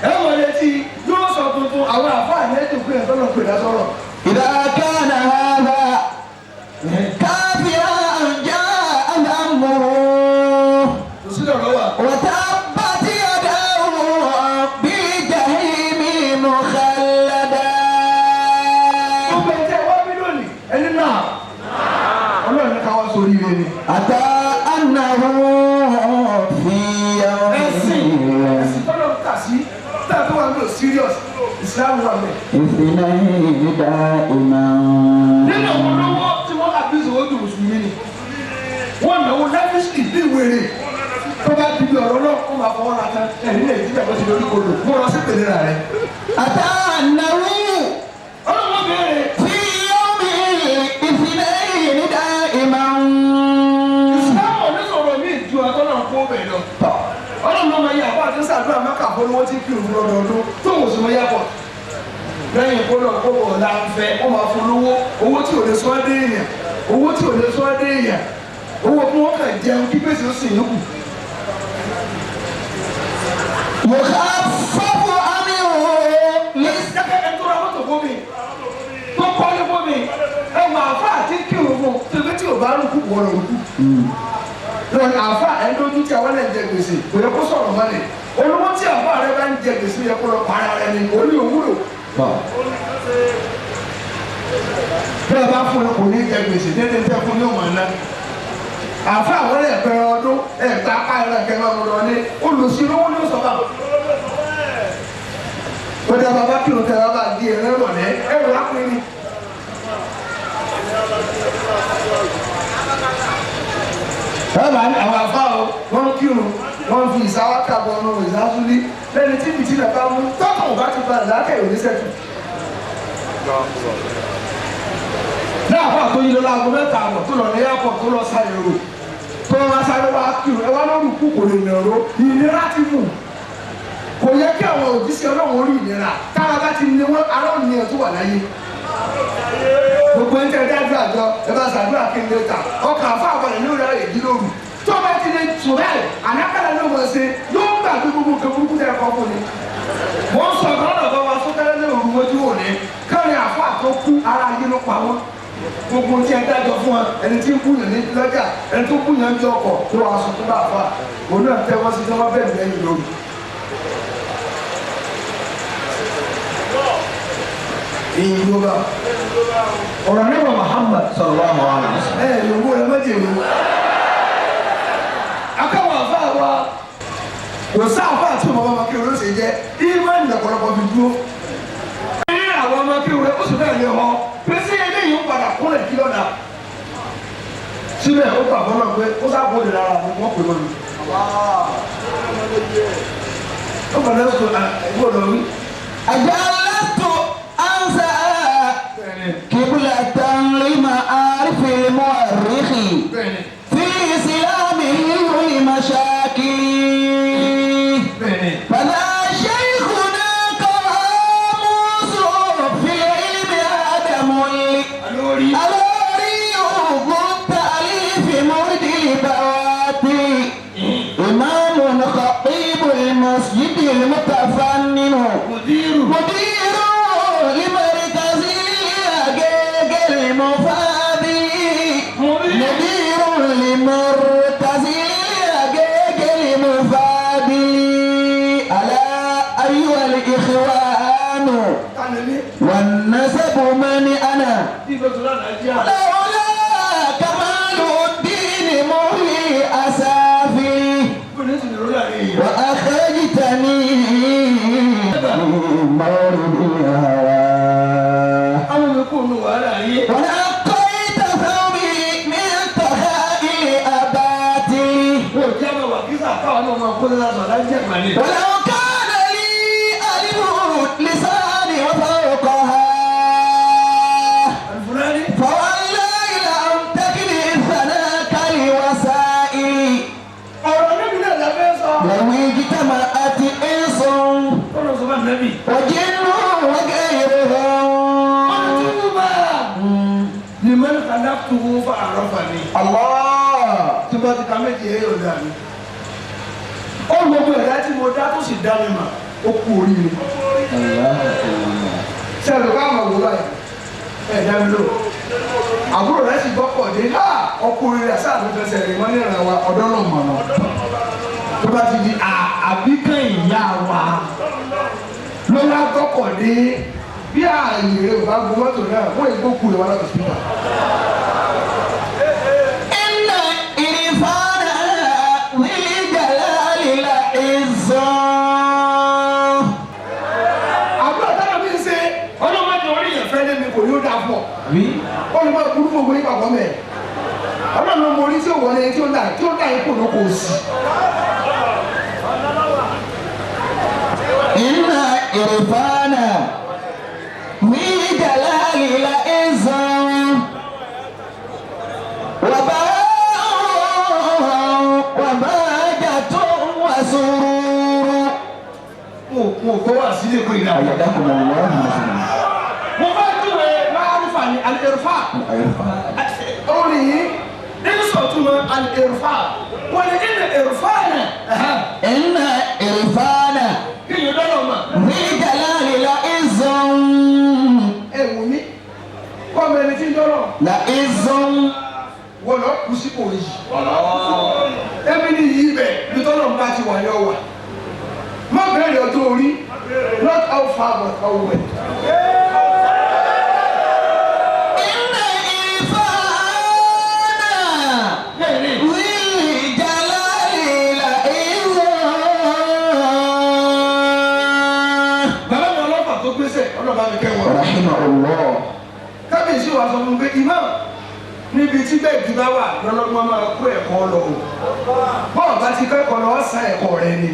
ẹ wọ̀ létí yóò sọ tuntun àwọn àfáà ní ẹ̀jẹ̀ pé ẹ̀tọ́ lọ pè lásọ̀rọ̀. إذا كان هذا كافرا جاء ذنبه Kò sí lọ́rọ̀ wà. وتبت يداه بالجحيم مخلدا. Gbogbo ẹ̀jẹ̀ wá mí lónìí, ẹni náà. Ọlọ́run ní ká wá sórí ire ni. أتى أنه في يوم Ẹ̀sìn ẹ̀sìn tọ́lọ̀ ń kà sí tá a tó wà ní ò serious Islam wà mẹ́. اثنين دائما. Nínú àwọn olówó tí wọ́n abuse owó ju mùsùlùmí ni. Wọ́n náwó lẹ́fíṣkì bí wèrè. Tó bá di bí ọ̀rọ̀ náà, ó máa fọwọ́ ra tán. Ẹ̀rí Nàìjíríà ló ti lórí kodò. Mo lọ sí pèlè rà rẹ̀. أتى أنه Ọlọ́run béèrè. في يوم اثنين دائما. Ìsìlámù onísọ̀rọ̀ mi ju àtọ́nà kó bẹ̀ lọ. Ọlọ́run ló máa yẹ àbá àti sàdúrà mẹ́kà fọlọ́wọ́ tí kí òun lọ́dọọdún tó wò sí mọ́ yàpọ̀. Lẹ́yìn kó lọ kó bọ̀ ọ̀la ń fẹ́, ó máa fún lówó, owó tí ò lè sọ ẹ́ dé èèyàn, owó tí ò lè sọ ẹ́ dé èèyàn, owó kí wọ́n kàn jẹun kí gbèsè ó sì yínkù. يخفف عنه Jẹ́kẹ́ ẹ tó ra mọ́tò fún mi, tó kọ́lé fún mi, ẹ wọ àfa àti kírun fún, bá rúkú wọ́n lọ rúkú. Lọ́nà àfa ẹ̀ lójú tí àwọn ẹ̀ ń jẹ gbèsè kò yẹ kó sọ̀rọ̀ mọ́lẹ̀. Olówó tí àfa rẹ bá ń jẹ gbèsè yẹ kó lọ para rẹ ni orí òwúrò. Bí a bá fún un kò ní jẹ gbèsè dédé tẹ fún ní òun àná. Àfa àwọn ẹ̀ pẹ̀rẹ̀ ọdún ẹ̀ gba apá ẹ̀rọ ẹ̀kẹ́ máa mú lọ ní olùsílówó ní sọ́ba. Ó dá bàbá kírun tẹ bàbá di ẹ̀rọ ìrọ̀lẹ́ ẹ̀rọ lápẹ́ ni. Bàbá àwọn afá o, wọ́n kírun, wọ́n fi ìsáwáka bọnu ìsásúlí lẹ́ni tí fìtílà bá mú tọ́kàn ò bá ti balẹ̀ lákẹ́ ìròyìn sẹ́tù. Náà fún àtúnyí lọ láago mẹ́ta àbọ̀ tó lọ ní airport tó lọ sa èrò tó wá sáré wá kírun ẹ wá lórí ikú kò lè nàró ìnira ti mú. Kò yẹ kí àwọn òjíṣẹ́ Ọlọ́run orí ìnira tára bá ti ní wọn ará òní ẹ̀ tó wà láyé. Gbogbo ń tẹ dájú àjọ ẹ bá ṣàdúrà kí n lè ta ọkàn àfa àbàlẹ̀ ní òrà èdè lóru tó bá ti lè tù bẹ́ẹ̀ ànákàlà ló mọ̀ ṣe yóò gbàgbé gbogbo nǹkan burúkú tẹ̀ kọ́ fún ni. Wọ́n sọ ọ̀gá ọ̀gá wa sókẹ́lẹ́ ní òru mojú òní kárin àfa tó kú ara yé ló pa wọ́n. Gbogbo tí ẹ dájọ́ fún wa ẹni tí ń kú yàn ní lọ́jà ẹni tó kú yàn ń jọ ọkọ̀ tó wàá sọ fún bá àfa òun náà tẹ́ wọ́n sí tí wọ́n bẹ̀rẹ̀ lẹ́yìn lóru. Ìyìnbó ọ̀rọ̀ nípa Muhammad Sallallahu alaihi wasallam. ẹ yòówó ẹ má jèrè akáwọn àfa wa kò sáfà tí ọmọ ọmọ kí olóṣè jẹ ìmọ̀ ìdàpọ̀lọpọ̀ fi dúró. Ní àwọn ọmọ kí olóṣè ó sì fẹ́ lè họ pé sí eléyìí ń padà kúnlẹ̀ kí lọ́dà. Síbẹ̀ ó gbà fọlọ́ pé ó sábò lè rárá ni wọ́n pè mọ́ mi. Ó kàn lọ́sọ̀ ìgbọ́dọ̀ wí. أجلست أنسى قبلة لمعارف المؤرخ في إسلامه لمشاكله فلا شيخنا قاموس في العلم آدم الألوري التأليف مرد البواتي إمام خطيب المسجد المتفنن مدير لمركز الأجاج المفادي مدير لمركز الأجاج المفادي ألا أيها الإخوان والنسب من أنا لولا كمال الدين مهلي أسافي وأخرجتني من مورد الهوى Àwọn mi kò nù wàhálà yé. ونقيت ثوبي من تخائل أباتي Wọ́n jẹ́ àwọn wàkísà káwọn náà máa kó lọ́la sọ̀rọ̀ láti jẹ́ ìpàdé. ولو كان لي ألف لسان وفوقها Àlùfáàní. فوالله لم تكن ثناك لوسائل Ọ̀rọ̀ níbi náà la fẹ́ sọ. لو اجتمعت إنس Kọ́nà sọ fún ànábì. وجن وغيرهم Liman khalaqtuhu fa arafani. الله Tí bá ti ka méjì ẹ yóò dá mi. Ó gbogbo ẹ̀dá tí mo dá tó sì dá mi mà, ó kú oríire. Sẹ́mi ká máa wò báyìí. Ẹ dá mi lò. Àbúrò rẹ̀ sì gbọ́kọ̀ dé. Á ọkùnrin rẹ̀ sáà ló fẹsẹ̀ rìn wọ́n ní ìrìn wa ọ̀dọ́ náà mọ̀ náà. Tó bá ti di àbíkàn ìyá wa ló wá gbọ́kọ̀ dé. Bí ààyè rẹ̀ ò bá gun mọ́tò náà, wọ́n ìgbókù rẹ̀ wá lọ́tọ̀ síta. إن إرفان ذي الجلال لعز Àbúrò táwọn mi ń ṣe ọlọ́mọdé orí yẹn fẹ́ lé mi kò ní ó dáa fún ọ. Olùmọ̀ burúkú gbogbo yín papọ̀ mẹ́. Ọlọ́run ló mọ orí tí ó wọlé tí ó dà tí ó dà ipò ló kò sí. إن إرفان ذي الجلال لعز وباء وبهجة وسرور Mo kọ́ wá sílé kó ìlà. أيدكم الله Mo fẹ́ júwe máàrúfà ní alẹ́rúfà. Orin yìí nínú sọ̀túnmọ̀ alẹ́rúfà. Wọ́n ní ìnà ẹ̀rúfà náà. إن إرفان Kí ni lọ́nà mà? ذي الجلال لعز Ẹ wù mí. Kọ́ mi ẹni tí ń dọ́rọ̀. لعز Wọ́n lọ kú sípò yìí. Èmi ni yìí bẹ̀ bí tọ́lọ̀ ń bá ti wà yọ wà. Má bẹ̀rẹ̀ ọjọ́ orí, not how far but how well. إن إرفانا للجلال لعز. Bàbá mi ọlọ́pàá tó gbéṣẹ́ ọlọ́pàá mi kẹ́wọ̀n. رحمه الله. Kábíyèsí wa sọ fún mi pé imam níbi tí bẹ́ẹ̀ bí bá wà lọ́lọ́gbọ́n máa kó ẹ̀kọ́ lọ o. Bọ́ọ̀ bá ti kẹ́kọ̀ọ́ lọ ọ̀sán ẹ̀kọ́ rẹ ni.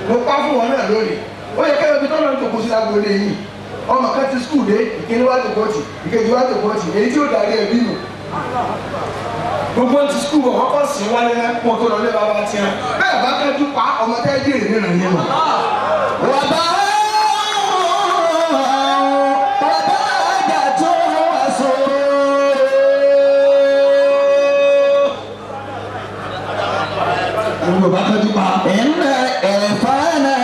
Mo pa fún wọn náà lónìí. Ó yẹ kẹ́yọ̀ bí tọ́lọ́ ń tòkó sí agboolé yìí. Ọmọ kan ti skul dé, ìkíní wá tòkó tì, ìkejì wá tòkó tì, èyí tí ó darí ẹbí nù. Gbogbo ti skul bọ̀ wọ́n kọ́ sí wálé náà kó tó lọ lé bàbá tiẹ̀. Bẹ́ẹ̀ bá kẹ́jú pa ọmọ tẹ́ jèrè nínú yín mọ̀. وبهجة وسرور. Gbogbo bá kẹ́jú pa. إن إرفانا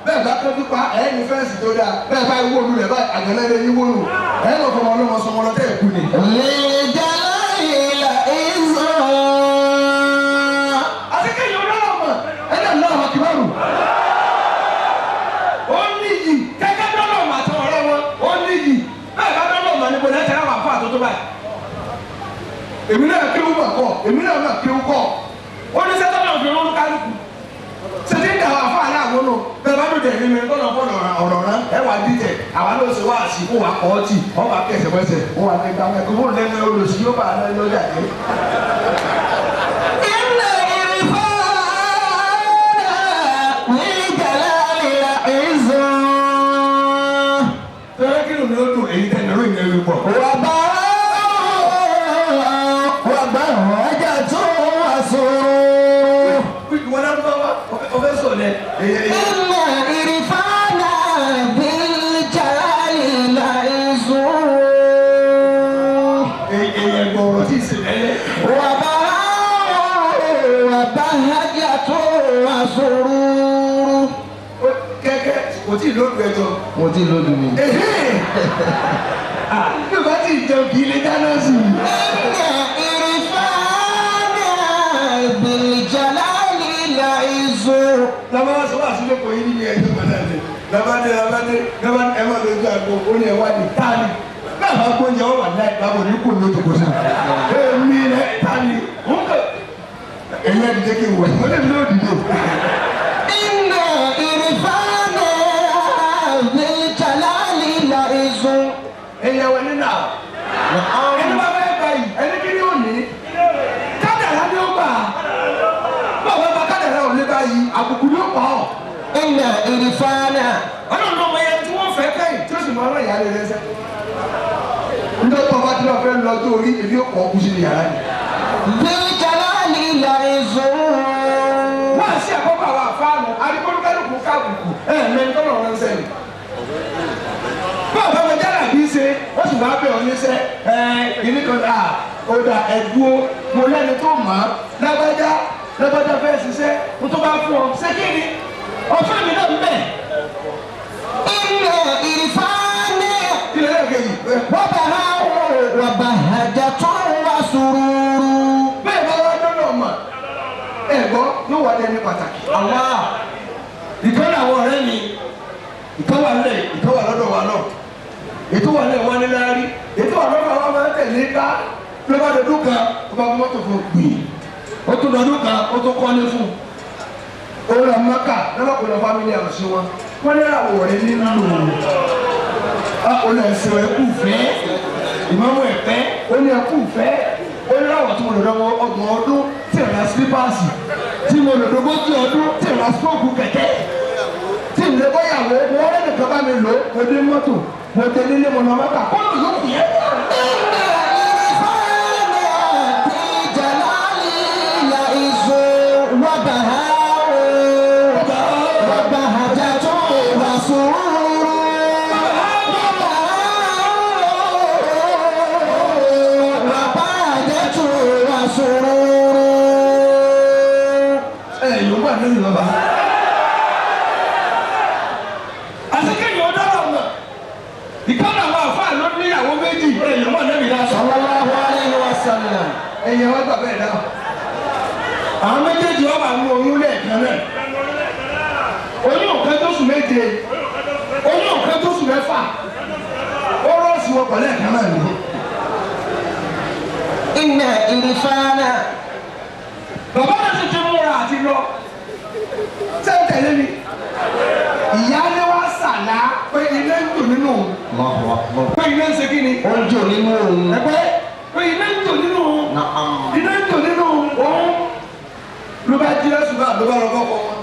Bẹ́ẹ̀ bá kẹ́jú pa ẹ̀ ní fẹ́ǹsì tó dáa, bẹ́ẹ̀ bá wó lu rẹ̀ báyìí àgbẹ̀lẹ́ lé yín wó lu. Ẹ̀ lọ fọmọ ọlọ́mọ sọmọ lọ tẹ́ ẹ̀ kú ni. للجلال لعز. Àti kéèyàn ọlọ́run mọ̀ ẹni Allahu Akbar. Ó níyì kẹ́kẹ́ dọ́lọ̀ mà àti ọ̀rẹ́ wọn ó níyì bẹ́ẹ̀ bá dọ́lọ̀ mà níbo lẹ́tẹ̀ náà wà fún àtúntò báyìí. Èmi náà kéwú mà kọ́, èmi náà mà kéwú kọ́. Ó ní sẹ́tọ́ náà fi rún kálukú. Ṣètì ń dà wà fún aláàbò nù. Bẹ́ẹ̀ bá dùn tẹ̀lé mi tọ́nà fọ́nà ọ̀rọ̀ rán ẹ wà díjẹ àwa ló ṣe wá sí kó wà kọ́ ọ́ tì ọ́ wà kẹsẹ̀kẹsẹ̀ ó wà ní gbàgbẹ́ kó fóònù lẹ́nu olùsí yóò bá a lọ́jà dé. إن إرفانا للجلال لعز. Tọ́lá kí ló dùn èyí tẹ̀ lórí ìyẹn pọ̀. وبهجة وسرور. Ìwọ náà bá wá ọfẹ sọlẹ. إن إرفانا بالجلال لعز. Èyẹ gbọ̀rọ̀ tí ì sèlẹ̀. وبهجة وسرور. Kẹ́kẹ́ kò tí ì lóògùn ẹjọ́. Mo ti lódù mi. Bí o bá ti jẹun kì í lè dáná sí i. إن إرفانا بالجلال لعز. Làbá wá sọ wá sí lóko yìí nínú ẹjọ́ kan náà ni. Làbá dé làbá dé làbá ẹ má lójú àgbo ó ní ẹ wá ní táàní. Bẹ́ẹ̀ bá gbóúnjẹ wọ́n wà láì lábò ní kò ní ojú kò sí. Èmi rẹ̀ táàní. Èyí ẹ̀ dìde kí n wẹ̀. Ó lè mi ló dìde. إن إرفانا بالجلال لعز. Ẹ̀yẹ̀ wẹ̀ nínú àwọn. Ẹni bá fẹ́ gba yìí, ẹni kí ni ó ní? Kádàrá ni ó gbà. Báwo bá kádàrá ò lè bá yìí, àbùkù ló pa ọ́. إن إرفانا Ọlọ́run ló mọ iye tí wọ́n fẹ́ kẹ́yìn tí ó sì mọ ọlọ́run ìyá rẹ̀ lẹ́sẹ̀. Nítorí tó bá tí wọ́n fẹ́ lọ tó orí, èmi ò kọ́ kú sí ní yàrá ni. بالجلال لعز. Wọ́n á sí àkọ́kọ́ àwọn àfáànù, adigbólúkálùkù káàbùkù, ẹ̀ mẹ́rin tọ́lọ̀ ránṣẹ́ ni. Báwo bá wọn jára bí ṣe, wọ́n sì máa bẹ̀ ọ́ níṣẹ́, ẹ̀ kìíní kan à ó dà ẹ̀dúró, mo lẹ́ni tó mọ̀ ọ́, lágbájá lágbájá fẹ́ ṣiṣẹ́, mo tó bá fún ọ, ṣé kí ni? Ọ̀fẹ́ mi náà ń bẹ̀. إن إرفانا Kí lè lẹ́ẹ̀kejì? وبهاء وبهجة وسرور. Bẹ́ẹ̀ bá wá dọ́dọ̀ mọ̀, ẹ̀ gbọ́ yóò wá dẹni pàtàkì. الله. Ìkan àwọn ọ̀rẹ́ mi, ìkan wà nílẹ̀, ìkan wà lọ́dọ̀ wa náà. Ètò wà nílẹ̀ wọn ní láárí, ètò wà lọ́dọ̀ wa máa ń tẹ̀lé ká ló bá dọdún kan, ó bá mọ́tò fún un gbìn. Ó tún dọdún kan, ó tún kọ́lé fún un. Ó lọ Mọ́kà lọ́lọ́kùnrin fámílì àwọn sí wọn. Wọ́n ní àwọ̀ rẹ̀ nínú ó lọ ẹsẹ̀ ẹkú fẹ́ ìmọ̀mú ẹ̀fẹ́ ó ní ẹkú fẹ́ ó ní láwọn tí mo lò dọ́wọ́ ọgbọ̀n ọdún tí ìrà sílípàsì tí mo lò dógójì ọdún tí ìrà sóògù kẹ̀kẹ́ tí ìlẹ̀ bọ́yàwó mo wọ́n lẹ́nu kan bá mi lò ó mo dé mọ́tò mo dé nílé mo lọ mọ́tà kó lò yóò yẹ. إن إرفانا بالجلال لعز وبهاء وبهجة وسرور. وبهاء وبهجة وسرور. Ẹ yóò wà nínú bàbá. Àti kéèyàn ó dára mọ̀ ìkànnì àwọn àfáà ló níyàwó méjì ẹ yóò wà nínú ìlàsọ. صلى الله عليه وسلم. Ẹ̀yẹ wá gbà bẹ́ẹ̀ náà. Àwọn méjèèjì wọ́n bá mú oyún lẹ́ẹ̀kan náà. Oyún ọ̀kan tó sùn 7, oyún ọ̀kan tó sùn 6, ó rọ́ọ̀sì wọkọ̀ lẹ́ẹ̀kan náà ni. Inna irfana. Bàbá náà ti ti múra àti lọ. Ṣé ń tẹ̀lé mi? Ìyá ni wá sàlá pé ilé ń dùn nínú òun. Allahu akbar. Pé ilé ń ṣe kí ni? Ó ń jò nínú òun. Ẹgbẹ́ pé ilé ń dùn nínú òun. Na'am. Ilé ń dùn nínú òun. Ló bá jí lọ́sùn bá ló bá lọ kọ́kọ́ wọn.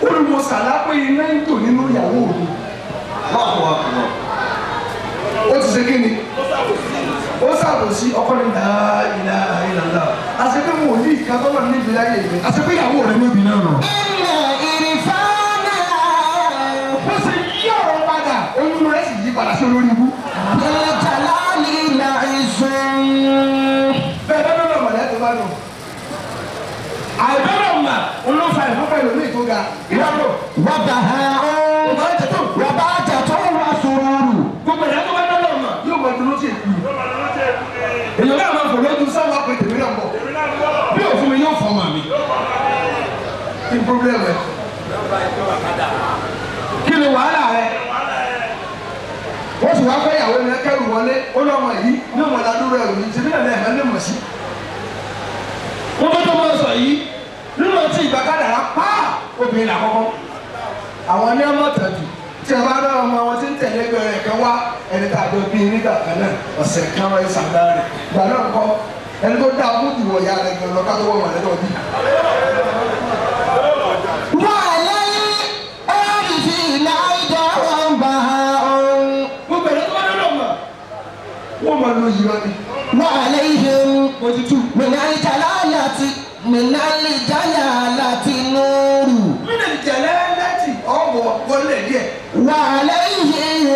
Ó ní mo sàlá pé ilé ń dùn nínú ìyàwó mi. Allahu akbar. Ó ti ṣe kí ni? Ó ṣàbòsí ọkọ ní ilaha illallah. Àṣẹ pé mo ní ìka tọ́lọ̀ níbi láyé mi. Àṣẹ pé ìyàwó rẹ níbi náà nù. Inna irfana. Bó ṣe yí ọ̀rọ̀ padà, oyún rẹ̀ sì yí padà sí olórí ibú. Bil jalali la'izun. Bẹ́ẹ̀ bá bẹ́ẹ̀ mọ̀lẹ́ tó bá nù. Àìbẹ́rẹ̀ mà olófà ìfúnpá ìlú tó ga. Ìyàwó. Wa baha'un. Ọba ẹ̀jẹ̀ tó. Wa bahjatun wa sururu. Gbogbo ẹ̀dá tó bá dọ́lọ̀ mà yóò mọ dúró sí èkú. Èèyàn náà máa fò lójú sáwọn apẹ̀ tèmi náà bọ̀. Bí òfin mi yóò fọ́ màmí. Kí ni pírọ́blẹ̀mù ẹ̀? Kí ni wàhálà rẹ̀? Wọ́n sì wá fẹ́ ìyàwó ni kẹ́rù wọlé, ó lọ́mọ yìí ní ọmọ ìlàdúró ẹ̀rù yìí, ṣèbí náà lẹ́ẹ̀mẹ́ lè mọ̀ sí. Wọ́n bá tó máa sọ yìí, nínú ọtí ìgbà kádàrá pa obìnrin làkọ́kọ́. Àwọn ní ọmọ tẹ̀jú tí a bá dá ọmọ wọn tí ń tẹ̀lé ẹgbẹ́ rẹ̀ kan wá ẹni tá a jọ bí nígbà kan náà ọ̀sẹ̀ kan wáyé sàgbá rẹ̀. Ìgbà náà kọ́ ẹni tó dá ọmú ìwọ̀ ìyá rẹ̀ gan lọ ká tó wọ̀ wọ̀ lẹ́tọ̀ bí. Wa alayhi arifina aidan baha'un. Gbogbo ẹ̀rọ tó bá dọ́dọ̀ mọ̀ wọ́n máa lo yìí wá ní. Wa alayhim Mo ti tú. min al-jalalati min al-jalalati nuru. Mí ọ̀wọ̀ wọlé díẹ̀. Wa alayhim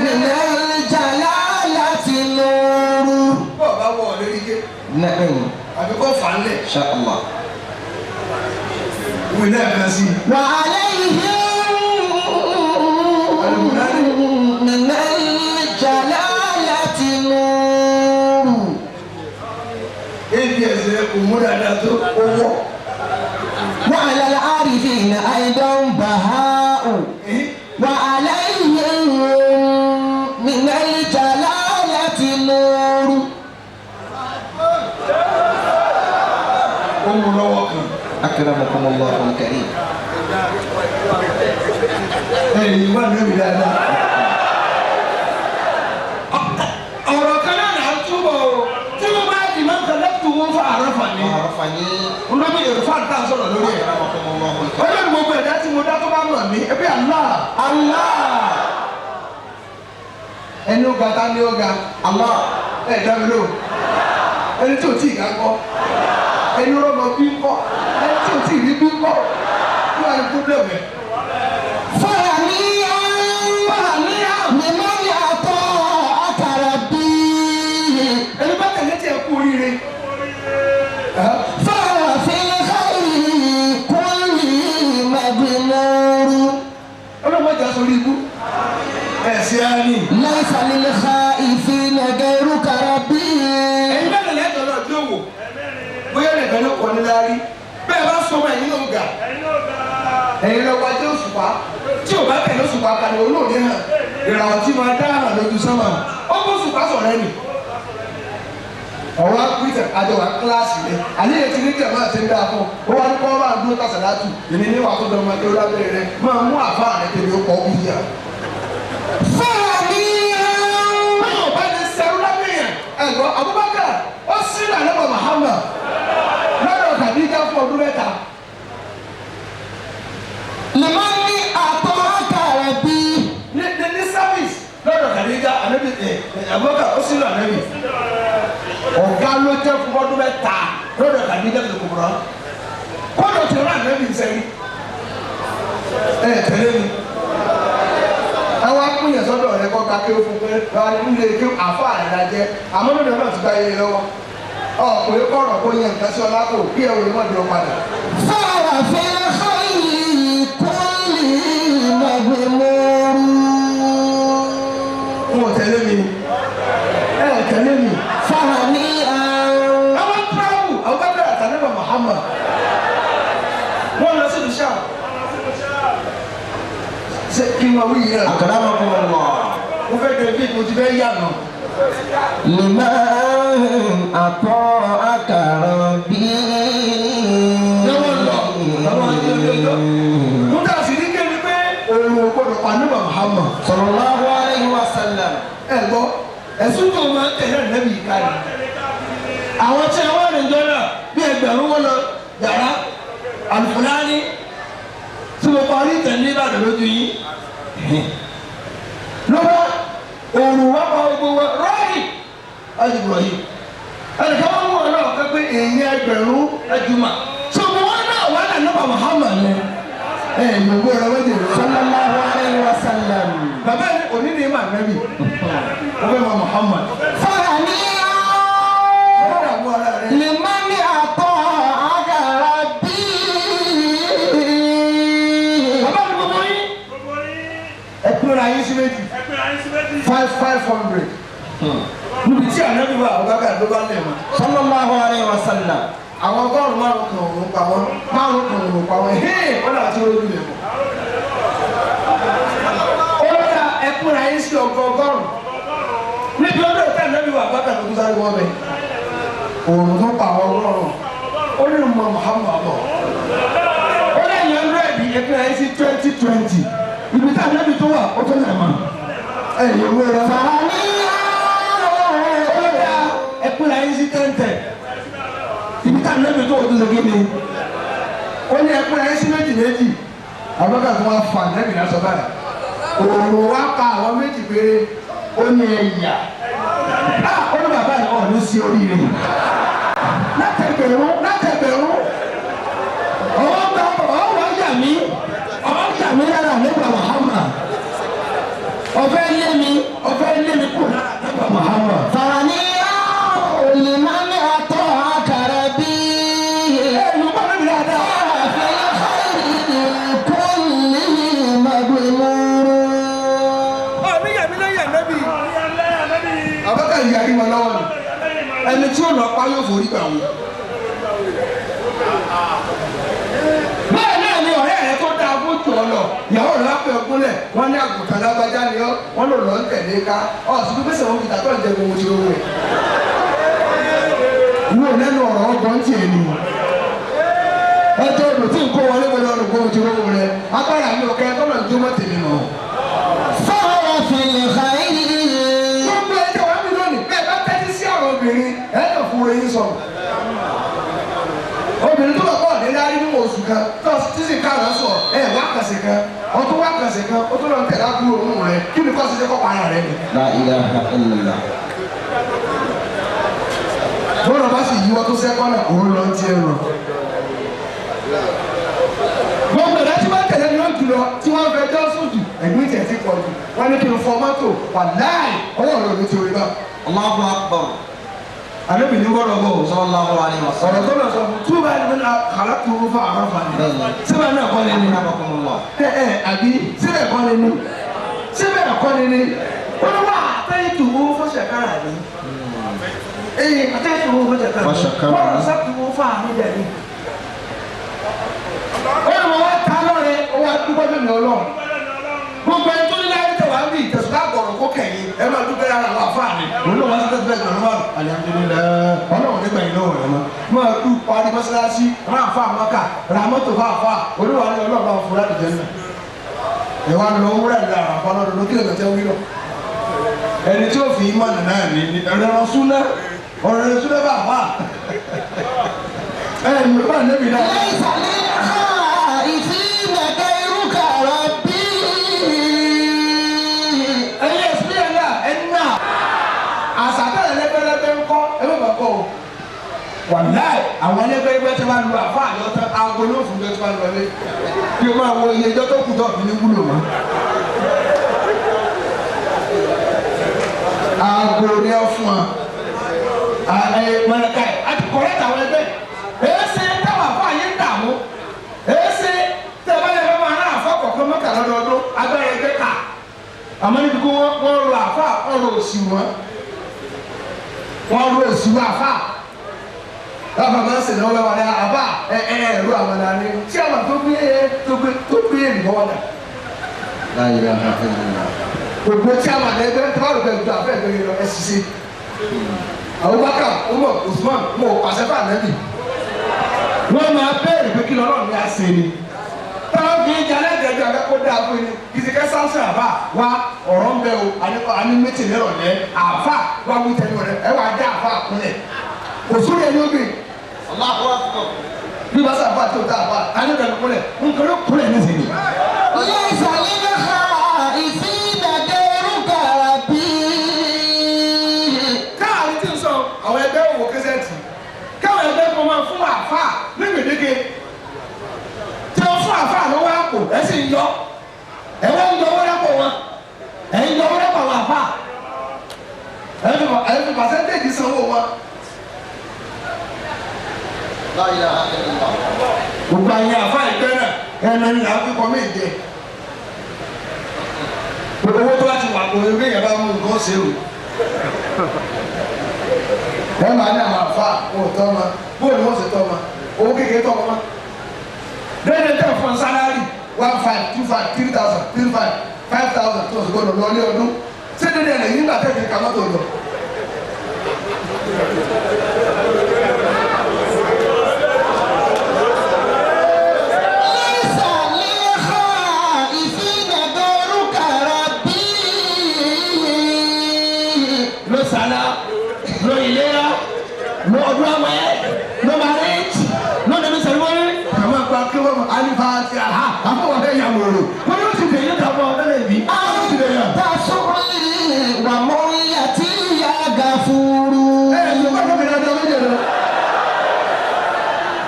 min al-jalalati nuru. Bọ́ọ̀ bá wọ̀ lórí ike. Na'am. Àbí kò fà á lẹ̀. Insha Allah. Wí lẹ́ẹ̀kan sí i. Wa alayhim min al-jalalati nuru. ABS rẹ kò mú dáadáa tó owó. Wa ala al-arifina aidan baha'u. Wa alayhim min al-jalalati nuru. Ó mú lọ́wọ́ kan. Akramakum Allahu al-karim. Ẹ̀yin wà lórí dáadáa. Ọ̀rọ̀ kan náà là ń túbọ̀ o. Tí mo bá di máa ń kan lẹ́tù wọn fún àrọ́fà ni. Àrọ́fà ni. Olómi ìrọ̀fà ń tà sọ̀rọ̀ lórí ẹ̀. Akramakum Allahu al-karim. Ọlọ́run gbogbo ẹ̀dá tí mo dá tó bá mọ̀ mí, ẹbí Allah. Allah. Ẹni ó ga ta ni ó ga. Allah. Ẹ dá mi lóhùn. Ẹni tí ò tí ì ga kọ́. Ẹni rọ́mọ bí ń kọ́. Ẹni tí ò tí ì rí bí ń kọ́. Kí wàá ní pírọ́blẹ̀mù ẹ̀? Liman ata'aka rabbi. Ẹni bá tẹ̀lé tí ẹ kú oríire. Fa fil khayri kulli madmur. Ọlọ́mọdé aṣọ orí ibú. Ẹ̀sìn á ní. Laysa lil khaifina ghayruka rabbi. Ẹ̀yin bẹ́ẹ̀ lẹ́tọ̀ọ́ náà tí ó wò. Bóyá nìkan ló kọ́ ní láárí. Bẹ́ẹ̀ bá sọ ọmọ ẹ̀yin náà gà. Ẹ̀yin lọ́wọ́ ajé òṣùpá. Tí ò bá tẹ̀lé òṣùpá kalẹ̀ olóòní hàn. Ìràwọ̀ tí máa dá hàn lójú sánmà. Ó kó òṣùpá sọ̀rọ̀ ẹ̀nì. Ọ̀rọ̀ apítẹ̀ àjọ wa kíláàsì rẹ̀. Àníyàn ti ní jẹ̀mọ́ àti ń dáa fún. Ó wá ní kọ́ máa dúró tàṣàlátù. Èmi ní wàá tó dán ọmọdé olábẹ́rẹ́ rẹ̀. Máa mú àfáà rẹ̀ tẹ̀lé ó kọ́ bí yà. Fàníyàn. Báyọ̀ bá ní sẹ́rú lábẹ́ yẹn. Ẹ̀gbọ́n Abubakar ó sí ìlànà Muhammad lọ́dọ̀ Khadija fún ọdún 3. Liman ata'aka rabbi. Ní service lọ́dọ̀ Khadija ànábì ẹ̀ Abubakar ó sí ìlànà mi. Ọ̀gá ló jẹ́ fún ọdún 3 lọ́dọ̀ Khadija tó kúrọ̀. Kọ́dọ̀ ti rán ànábì sẹ́yìn. Ẹ tẹ̀lé mi. Àwọn akúnyẹ̀ sọ́dọ̀ rẹ kọ́ ka kí ó fún pé nílé kí àfa àrẹ jẹ́ àmọ́ lónìí náà ti gba iye lọ́wọ́. Ọkùnrin kọ̀rọ̀ kó yẹ nǹkan sí ọlá kò kí ẹ̀rù ìmọ̀ dúró padà. Fa fil khayri kulli madmur. N ò tẹ̀lé mi. Ẹ tẹ̀lé mi. Fàníyàn. Muhammad. Wọ́n lọ sí ìlú Ṣáà. Ṣé kí n máa wí yìí náà? Akramakumullah. Mo fẹ́ dẹ̀ bí mo ti fẹ́ yàgò. Liman ata'aka rabbi. Ní wọ́n lọ, àwọn ọjọ́ ọjọ́. Mo dà sí ní kéde pé òun ò gbọ́dọ̀ pa nígbà Muhammad. Sallallahu alayhi wa sallam. Ẹ gbọ́, ẹ̀sùn tó máa ń tẹ̀lé ànábì yìí ká ni. Àwọn tí wọ́n rìn jọ náà bí ẹgbẹ̀rún wọn lọ yàrá Àlùfùlání tí mo parí ìtàn ní Ìbàdàn lójú yín. Lọ́wọ́ òòrùn wá pa gbogbo wọn rọ́ọ̀rì Ibrahim. Ẹnìkan wọn mú wọn náà kẹ́ pé èyí ẹgbẹ̀rún ẹjùmọ̀. Ṣùgbọ́n wọn náà wà ní ànábà Muhammad ni. Ẹ yòówó rẹ wọ́n jẹ̀ lọ. Sallallahu alayhi wa sallam. Bàbá mi òní ni mà nẹ́bì. Ó fẹ́ mọ Muhammad. Fani Ó dààmú ara rẹ. liman ata'aka rabbi. Bàbá mi gbogbo yín. Ẹ pínra yín sí méjì. 500. Níbi tí ànábì wà, Abubakar ló bá lẹ̀ mọ́. Sallallahu alayhi wa sallam. Àwọn 500 kan òun pa wọ́n, 5 kan òun pa wọ́n. Hé! Wọ́n náà ti rójú lẹ̀ mọ́. Ó lọ́dà ẹ pínra yín sí 100. Níbi ọdún ìta ànábì wà, Abubakar ló tún sáré wọ́n bẹ̀. Òòrùn tó pa àwọn 100. Ó ní mọ Muhammad bọ̀. Ó lẹ́yìn 100 ẹ pínra yín sí 2020. Ibi tí ànábì tó wà, ó tó lẹ̀ mọ́. Ẹ̀yin owó rẹ̀. Fani Ó lọ́dà ẹ pínra yín sí 10-10. Ibi tá ànábì tó wà tó ṣe kí ni? Ó ní ẹ pínra yín sí 2-2. Abubakar tó wá fa ànábì náà sọ báyìí. Òòrùn wá pa àwọn 2 péré. Ó ní ẹ̀yà. Ó ní bàbá yìí ọ̀ ní sí oríire. Látẹ̀gbẹ̀rún látẹ̀gbẹ̀rún. Ọwọ́ gba ọwọ́ yà mí. Ọwọ́ yà mí lára nígbà Muhammad. Ọ̀fẹ́ lé mi ọ̀fẹ́ lé mi kù lára nígbà Muhammad. Fani liman ata'aka rabbi. Ẹ ló bá mi dáadáa. في الخير كله مغمور. Ọ̀ní yà mí lẹ́yìn ànábì. Abubakar yarí wọn lọ́wọ́ ni. Ẹni tí ó lọ pa yóò forí gbà wọn. Bẹ́ẹ̀ náà ni ọ̀rẹ́ rẹ tó dáa fún jù ọ lọ. Ìyàwó rẹ̀ wá pé ọkúnlẹ̀, wọ́n ní àgùntàn lágbájá ni ọ́, wọ́n lò lọ́ ń tẹ̀lé ká. Ọ̀sùn tó fẹsẹ̀ wọn fi tàtọ́ ìjẹ gbogbo ti owó rẹ̀. Wo lẹ́nu ọ̀rọ̀ ọgbọ́n tiẹ̀ ni. Ẹjọ́ odò tí ń kó wọlé wọlé ọ̀rọ̀ gbogbo ti owó rẹ̀. Agbára mi ò kẹ́ tọ́lọ̀ ń jómọ́ tèmi mọ̀. فهو في الخير. Gbogbo ẹjọ́ wa mi lónìí bẹ́ẹ̀ bá tẹ́tí sí ọ̀rọ̀ obìnrin ẹ̀ lọ fún oyin sọ̀rọ̀. Obìnrin tó bá bọ̀ ní lárí nínú oṣù kan tó tí sì ká lọ sọ ẹ̀ wá kàṣe kan ọtún wá kàṣe kan ó tún lọ tẹ̀lé àbúrò òun rẹ̀ kí ni kò sí kọ́ para rẹ̀ ni. لا إله إلا الله. Bọ́lá bá sì yíwọ́ tó sẹ́kọ́ náà òun lọ ń tiẹ̀ lọ. Gbogbo ẹ̀dá tí wọ́n tẹ̀lé ni wọ́n jù lọ tí wọ́n fẹ́ jọ́ sùn jù ẹ̀gbìn tẹ̀ ti pọ̀ jù wọ́n ní kí n fọ mọ́tò wàláì ọwọ́ rẹ̀ ò ní ti orí bá. Allahu akbar. Àlébì ní gbọ́dọ̀ bọ̀ ọ́. Sallallahu alayhi wa sallam. Ọ̀rọ̀ tó lọ sọ fún túbà ní bẹ́ẹ̀ kàlákùrú fún àwọn afáàní. Síbẹ̀ náà kọ́ ni ní. Akramakumullah. Ẹ ẹ àbí síbẹ̀ kọ́ ni ní. Síbẹ̀ kọ́ ni ní. Ó ní wà àtẹ́yìntù owó fọ́ṣẹ̀kára ni. Ee àtẹ́yìntù owó fọ́ṣẹ̀kára ni. Fọ́ṣẹ̀kára ni. Wọ́n rọ̀ sọ́kùn fún àmì dẹ̀ni. Ó ní wọ́n wá ta lọ́rẹ̀ ó wá dúpẹ́ fún mi Ọlọ́run. Gbogbo ẹni tó ní láyé tẹ̀ wá ń bí ìtẹ̀sùn àgọ̀rọ̀ kó kẹ̀yìn ẹ máa dúpẹ́ lára àwọn àfáà ni. Òun náà wá sí tẹ̀sùn bẹ́ẹ̀ gbọ̀nrún márùn. Alihamudulilayi Ọlọ́run nígbà yìí lọ́wọ́ rẹ̀ mọ́. Máa dú parí mọ́sálásí, máa fa àmọ́kà, ra mọ́tò fà fà, olúwa ni Ọlọ́run bá fura dìjẹ́ náà. Ẹ wá lọ wúrà ìlú àwọn àfa lọ́dún lókè lọ́dún tẹ́ wí lọ. Ẹni tí ó fi ìmọ̀ nà ní ọ̀rọ̀ súná ọ̀rọ̀ súná bá fà. Ẹ Yorùbá nẹ́bí náà. ليس للخائفين غيرك ربي. Ẹyin ẹ̀sìn yẹn náà ẹ̀ nà. Àṣà tẹ̀lé lẹ́gbẹ́lẹ́gbẹ́ ń kọ́ ẹ má bàa kọ́ o. Wàláì àwọn ẹlẹ́gbẹ́lẹ́gbẹ́ tí wọ́n lu àfa àyọ̀ tán aago ló fún mi tí wọ́n lọ lé. Kí o máa wo iye ẹjọ́ tó kù tó fi ní wúlò mọ́. Aago ni ẹ fún wa. Ẹ mọ̀lẹ́ka ẹ̀ àti kọ̀rẹ́tà àwọn ẹgbẹ́. Èsì táwọn àfa yìí ń dààmú. Èsì tẹ̀ bá yẹ fẹ́ máa rán àfa kọ̀ọ̀kan mọ́kà lọ́dọọdún agbára ẹgbẹ́ kà. Àmọ́ níbi kí wọ́n rọ àfa ọ̀rọ̀ òsì wọn. Wọ́n rọ òsì wọn àfa. Láfa máa ń sèlè ọlọ́wọ́ rẹ̀ àbá ẹ ẹ ẹ̀rọ àmàlà ni tí àmà tó gbé tó gbé tó gbé èlùbọ́ wọn dà. Gbogbo tí àmà lẹ́gbẹ́ tó bá rò pé gbogbo àfẹ́ ìgbẹ́ lọ ẹ ṣiṣẹ́. Abubakar, Umar, Usman, mo pàṣẹ fún ànábì. Wọ́n máa bẹ̀rẹ̀ pé kí lọ́rọ̀ mi á ṣe ni. Táwọn fi ń jalè gẹ̀ẹ́jọ abẹ́ kó dáa fún yín. Kìsìkẹ́ sáńsì àbá wa ọ̀rọ̀ ń bẹ o, àní méjì nírọ̀lẹ́, àfà wa wí tẹnu rẹ̀, ẹ wà á dá àfà kúnlẹ̀. Kò sórí ẹni ó gbé. Bí bá sábà tó dá àfà, àní ìdàgbẹ́ kúnlẹ̀, nǹkan ló kúnlẹ̀ nísìnyí. ليس للخائفين غيرك ربي. Káàrin tí ń sọ àwọn ẹgbẹ́ òwò kẹsẹ̀tì káwọn ẹgbẹ́ kan máa fún àáfàá ní gbèdéke tí wọ́n fún àáfàá lọ́wọ́ àpò ẹ̀ sì ń yọ ẹ̀ wọ́n ń yọ owó lápò wọn ẹ̀ ń yọ owó lápò àwọn àáfàá ẹ̀ fi pàṣẹ́ntéèjì sanwó wọn. Gbogbo àyìn àáfàá ìgbẹ́ náà ẹnu ẹni là ń fi kọ́ mí jẹ gbogbo owó tó bá ti wà kó ewé yẹn bá mú nǹkan ṣe o wọ́n máa ní àwọn àfa wọn ò tọ́ ma bóòlù wọn sì tọ́ ma owó kékeré tọ́ ma déédéé tẹ̀ fún sálárì 1,500 2,500 3,000 3,500 5,000 tó o sì gbọdọ̀ lọ ilé ọdún ṣé déédéé rẹ̀ yín gbà tẹ̀ fi ka mọ́tò lọ. ليس للخائفين غيرك ربي. Ló sàlá ló ìlera ló ọdún àwẹ̀ ló marriage ló nẹ̀mí sẹ̀rẹ̀mọ́rí. Kàmá gba kí wọ́n mọ alifa ti àhá àfọwọ́ fẹ́ yà wòrò wọ́n yóò ti dèyí dàbọ̀ ọ̀dẹ́lẹ̀ bí. أنت سؤلي ومريتي يا غفور. Ẹ ẹ yorùbá ló bẹ̀rẹ̀ ọdún méje lọ.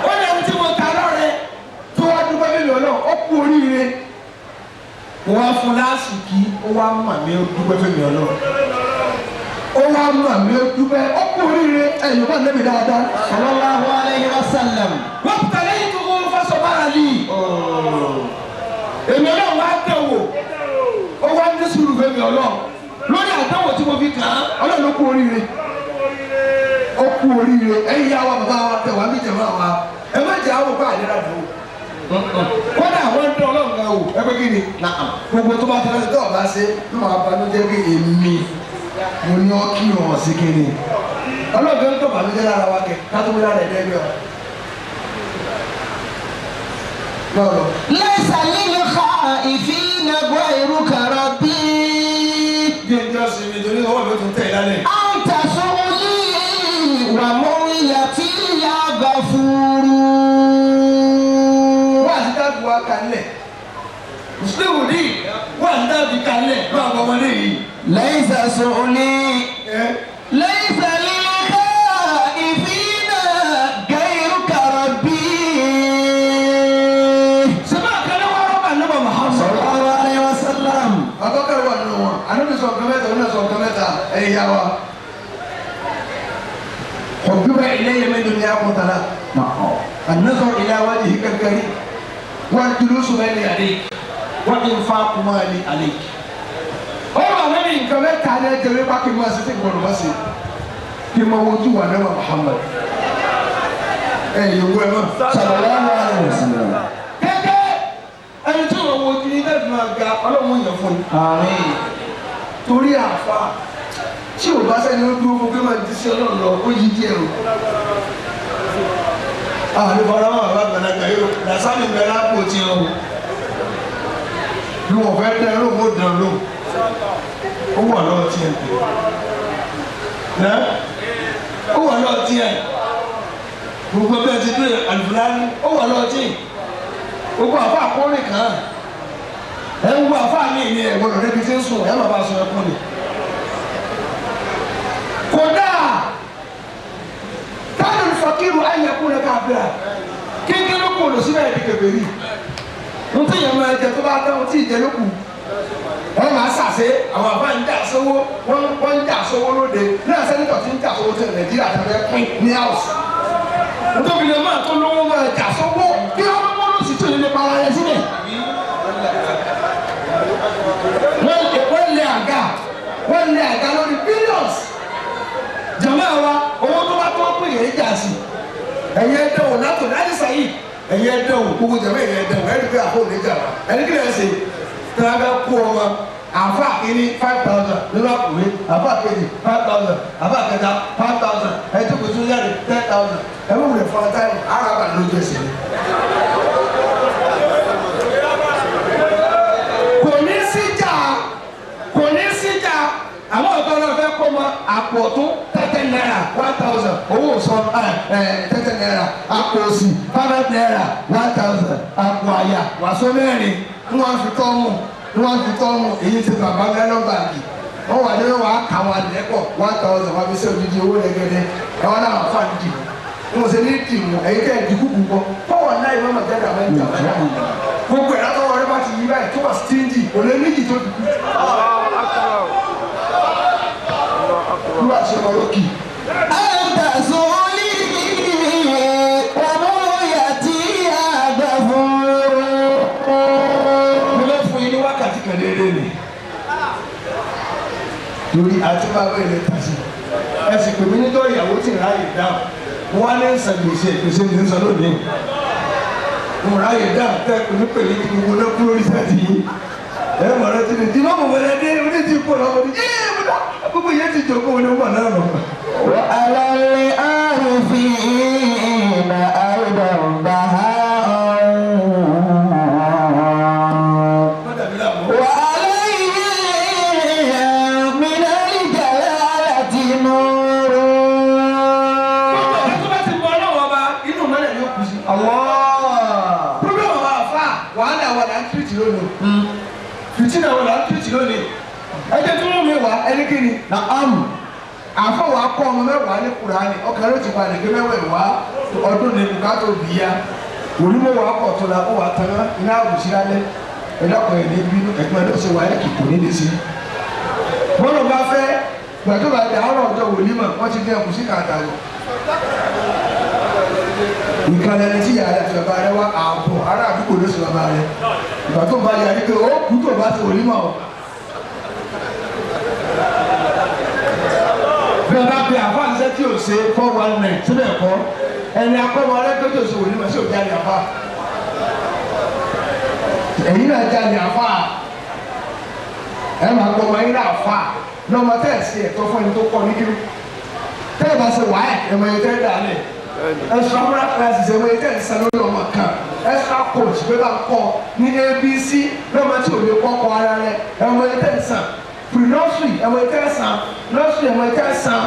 Ó ní ẹni tí mo ta lọ́rẹ tó wá dúpẹ́ mílíọ̀nù náà ó kú oríire. Mo wá fún lásìkí ó wá mà mí ó dúpẹ́ fún mi ọlọ́run. Ó wá mà mí ó dúpẹ́ ó kú oríire ẹ yorùbá lẹ́bi dáadáa. صلى الله عليه وسلم. Wọ́n tẹ̀lé yìí tó kó fásọ bára lì. Èmi ọlọ́run wá dẹ̀ wò ó wá ní sùúrù fẹ́mi ọlọ́run lórí àdánwò tí mo fi kàn án ọlọ́run ló kú oríire ó kú oríire ẹ̀yin yá wa bàbá wa tẹ̀ wá bí jẹ̀mọ́ wa ẹ má jẹ́ àwọn òkú àlera dùn ó kódà wọ́n ń dán ọlọ́run kan wò ẹ pé kí ni gbogbo tó bá ti lọ́sẹ̀ tó ọ̀bá ṣe ló máa banújẹ́ pé èmi mo ní ọ́ kí wọ́n sí kí ni ọlọ́run tó ń tó banújẹ́ lára wa kẹ ká tó wí lára ẹ̀dẹ́ ọ. Lọ́rọ̀. ليس للخائفين غيرك ربي. Bí ẹjọ́ sinmi torí ọwọ́ mi tún tẹ̀ lálẹ́. أنت سؤلي ومريتي يا غفور. Wọ́n àti dáàbò wa kalẹ̀. Mùsùlùmí ní wọ́n àti dáàbò kalẹ̀ máa bọ̀ ọmọdé yìí. ليس سؤلي Ẹ ليس للخائفين غيرك ربي. Sèbá àkàlẹ́ wà rọ́bà nígbà Muhammad. صلى الله عليه وسلم. Abubakar wà nínú wọn. Ànábì sọ nǹkan mẹ́ta, òun náà sọ nǹkan mẹ́ta, ẹ̀yin yá wa. حبب إلي من دنياكم ثلاث النظر إلى وجهك الكريم والجلوس بين يديك وإنفاق مالي عليك. Ọ̀rọ̀ àwọn ẹni nǹkan mẹ́ta ni ẹ jẹ́rìí bá kí n máa ṣe tí gbọ́dọ̀ bá ṣe kí n máa wojú wà náà Muhammad. Ẹ yòówù ẹ mọ̀. صلى الله عليه وسلم. Gẹ́gẹ́ ẹni tí òun wojú ní bẹ́ẹ̀ fi máa ga ọlọ́run yàn fún yín. آمين. Torí àfa tí ò bá sẹ́ni ó dúró fún pé máa di sí ọlọ́run lọ ó yí díẹ̀ o. Àwọn ìfọ̀rọ̀ wọn bàbá àgbàlagbà yóò làsámi bẹ lápò tí o. Bí wọ́n fẹ́ dán lóhùn ó dán lóhùn. Ó wà lọ́wọ́ tiẹ̀ pé. Ẹ́ ó wà lọ́wọ́ tiẹ̀. Gbogbo bí wọ́n ti dúró àlùfáàní ó wà lọ́wọ́ tiẹ̀. Gbogbo àfa àkọ́rìn kan. Ẹ ń wo àfa mi ní ẹ̀gbọ́n rẹ̀ bí ti ń sùn ẹ̀ má bàa sọ ẹkún ni. Kódà kánú fakiru ayẹkú rẹ káfíà kékeré kò lọ síbẹ̀ ẹ̀dí kẹfẹ́rì ntí yẹn máa jẹ tó bá dáhùn tí ìjẹ ló kù wọ́n máa sàṣe àwọn àbá ń jà sówó wọ́n ń jà sówó lóde náà sẹ́nitọ̀ ti ń jà sówó tó Nàìjíríà tó fẹ́ pín ní house nítorí lè máa tó lówó máa jà sówó kí wọ́n mú lọ́sì tó lè para rẹ sílẹ̀ wọ́n lé àga wọ́n lé àga lórí billions jama wa owó tó bá tó pè é jà sí Ẹ̀yin ẹ̀dẹ̀ wò látò láti sàyí. Ẹ̀yin ẹ̀dẹ̀ wò gbogbo jẹ̀mọ́ ẹ̀yin ẹ̀dẹ̀ wò ẹ̀rí pé àpò òní jà wá. Ẹni kí lè ṣe? Tí wọ́n bẹ kó ọmọ àfa kìíní 5,000 nínú àkùrẹ́, àfa kejì 5,000, àfa kẹta 5,000, ẹtí kò tún jáde 10,000. Ẹ mú wulẹ̀ fún ọ táìmù, ara bà lójú ẹsẹ̀ ni. Kò ní síjà, kò ní síjà, àmọ́ ọ̀tọ́ náà fẹ́ kó mọ àpò ọ̀tún 30 naira 1,000 owó sọ 30 naira àpò òsì 5 naira 1,000 àpò àyà wàsó mẹ́rin ní wọ́n fi tọ́ mú ní wọ́n fi tọ́ mú èyí ti bàbá mẹ́lọ́ báàgì wọ́n wà nínú wàá kà wọn lẹ́pọ̀ 1,000 wọ́n fi ṣe odidi owó lẹ́gẹ́dẹ́ ẹ̀ wọ́n náà wà fún àdìdì mo ṣe ní dìmú ẹ̀yin tẹ́ ẹ̀ di kúkú kọ́ fọwọ́ náà ìmọ̀ màjáde àmọ́ ìjà gbogbo ẹ̀ látọwọ́ rẹ bá ti yí báyìí tó wà stingy kò lé méjì tó dùkú. Bí wàá ṣe kọ́ lókì. أنت زولي ومويتي غفور. Mo lọ fún yín ní wákàtí kan déédéé ni. Torí àti bàbá ilẹ̀ tà sí. Ẹ sì pè mí nítorí ìyàwó tí ń ráyè dáhùn. Mo wá ní sàn gbèsè gbèsè ní sàn lónìí. Mo ráyè dáhùn tẹ́ pè mí pèlú kí gbogbo náà kúrò ní sẹ́ẹ̀tì yìí. Ẹ mọ̀ rẹ ti ní tí mọ̀mọ́ wọlé dé oní ti kú ọ̀nà ọmọdé. Yéé mo dá gbogbo ìyẹn ti jòkó wọn ni mo mọ̀ náà lọ. وعلى العارفين أيضا بهاء. وعليه من الجلالة نور. Gbogbo ọ̀rẹ́ tó bá ti mọ Ọlọ́run ọba inú mọ́lẹ̀ yóò kú sí. Problem àwọn àfa wàhálà wà là ń tìrìtì lónìí. Fìtínà wà là ń tìrìtì lónìí. Ẹ jẹ́ tí wọ́n mi wá ẹni kí ni? Na ámù. Àfọ̀ wa kọ́ ọmọ mẹ́wàá ní Kùránì ọkàn ló ti balẹ̀ pé mẹ́wàá ìwá ọdún ní bùkátà òbí ya. Òrùmọ̀ wà kọ̀ tó la ó wà tán iná àbùsí lálẹ́. Ẹ̀dọ́kọ̀ ẹ̀ ní bínú ẹ̀gbọ́n ẹ̀ ló ṣe wáyé kìkò ní lè ṣe. Bọ́lá bá fẹ́ gbàdúrà dàárọ̀ ọjọ́ wòlímọ̀ wọ́n ti dín ẹkùn sí kàtà lọ. Ìkànnì ẹni tí yàrá àti bàbá rẹ wá ààbọ̀ ará àdúgbò ló sì bàbá rẹ. Ìgbà tó ń bá yàrá pé ó kú tó bá ti wòlímọ̀ o. Bí a bá pe àfáàṣẹ tí ò ṣe 419 síbẹ̀ kọ́ ẹni akọ́mọ rẹ tó tó ṣe wòlímọ̀ sí òjá ni àfá. Ẹ̀yin náà já ni àfá. Ẹ máa gbọ́ ọmọ yín náà fà lọ́mọ tẹ́ ẹ̀ sí ẹ̀tọ́ fún ẹni tó kọ́ ní kiri. Tẹ́ ẹ bá ṣe wáyà ẹ̀mọ yẹn tẹ́ ẹ dà lẹ̀. Extra moral classes ẹ̀mọ yẹn tẹ́ ẹ san lórí ọmọ kan. Extra coach pé bá ń kọ́ ní ABC lọ́mọ tí ò lè kọ́ kọ́ ara rẹ̀ ẹ̀mọ yẹn tẹ́ ẹ san. Pre-nursery ẹ̀mọ yẹn tẹ́ ẹ san. Nursery ẹ̀mọ yẹn tẹ́ ẹ san.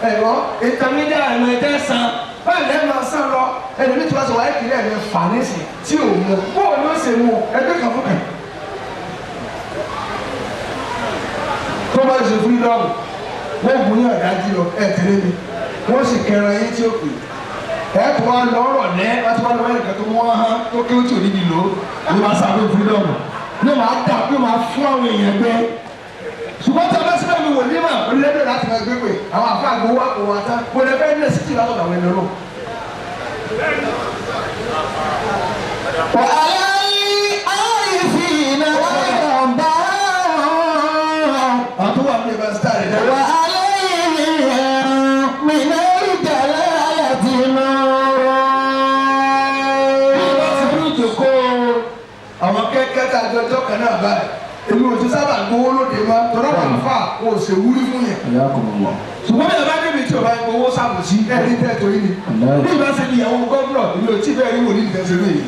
Ẹ̀rọ intermediate ẹ̀mọ yẹn tẹ́ ẹ san. Báyìí lẹ́ẹ̀ máa san lọ ẹ̀rọ tí wọ́n sọ wáyé kiri ẹ̀mí fà nísìn tí ò mú bóun ló ṣe mú ẹgbẹ́ kan fún kan. Tó bá ṣe freedom wọ́n gùn yín ọ̀dájú lọ ẹ̀ tẹ̀lé mi wọ́n sì kẹran yín tí ó pè ẹ̀ tó wá lọ́rọ̀ lẹ́ wọ́n ti wá lọ́wọ́ ẹnìkan tó mú wọn hán tó kí ó tì níbi lò ó ló máa sàbẹ̀ freedom ló máa dà pé máa fún àwọn èèyàn gbẹ. Ṣùgbọ́n tí a bá síbẹ̀ mi wò ní mà orílẹ̀-èdè láti máa gbé pè àwọn àfa àgbo wa kò wá tán mo lè fẹ́ ní ẹ̀sìn tì látọ̀dọ̀ àwọn ènìyàn náà. وعلى العارفين أيضا بهاء. Àwọn tó wà ní ìbáṣítà rẹ̀ dára. وعليه من الجلالة نور. Bí wọ́n ti fún ìjòkó àwọn kẹ́kẹ́ tá a jọ ọjọ́ kan náà báyìí èmi ò tún sábà gbowó lóde mọ́ tọ́lá wà fà kó o ṣe wúrí fún yẹn. Ṣùgbọ́n bí a bá débi tí o bá ń gbowó sàbòsí ẹ̀rí tẹ́ torí ni. Bí ìbá ṣe di ìyàwó gómìnà èmi ò tí bẹ́ẹ̀ rí wòlíì tẹ̀sí lóye.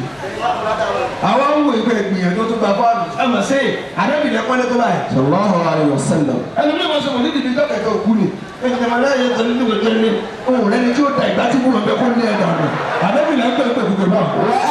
Àwọn ń wo ìgbẹ́ ìgbìyànjú tó gba fáànù. Ẹ mọ̀ sí àdébìlẹ̀ kọ́lé tó báyìí. Sallallahu alayhi wa sallam. Ẹni bí wọ́n sọ wòlíì dìbí jọ́kẹ̀tẹ̀ òkú ni. Ẹ̀jẹ̀ máa yẹ kọ́lé ní wòlíì ní. Òun rẹ́ni tí ó da ìgbà tí kúrò bẹ́ẹ̀ kó ní ẹ̀dà rẹ̀. Àdébìlẹ̀ ń pè é pè gbogbo náà. وعليه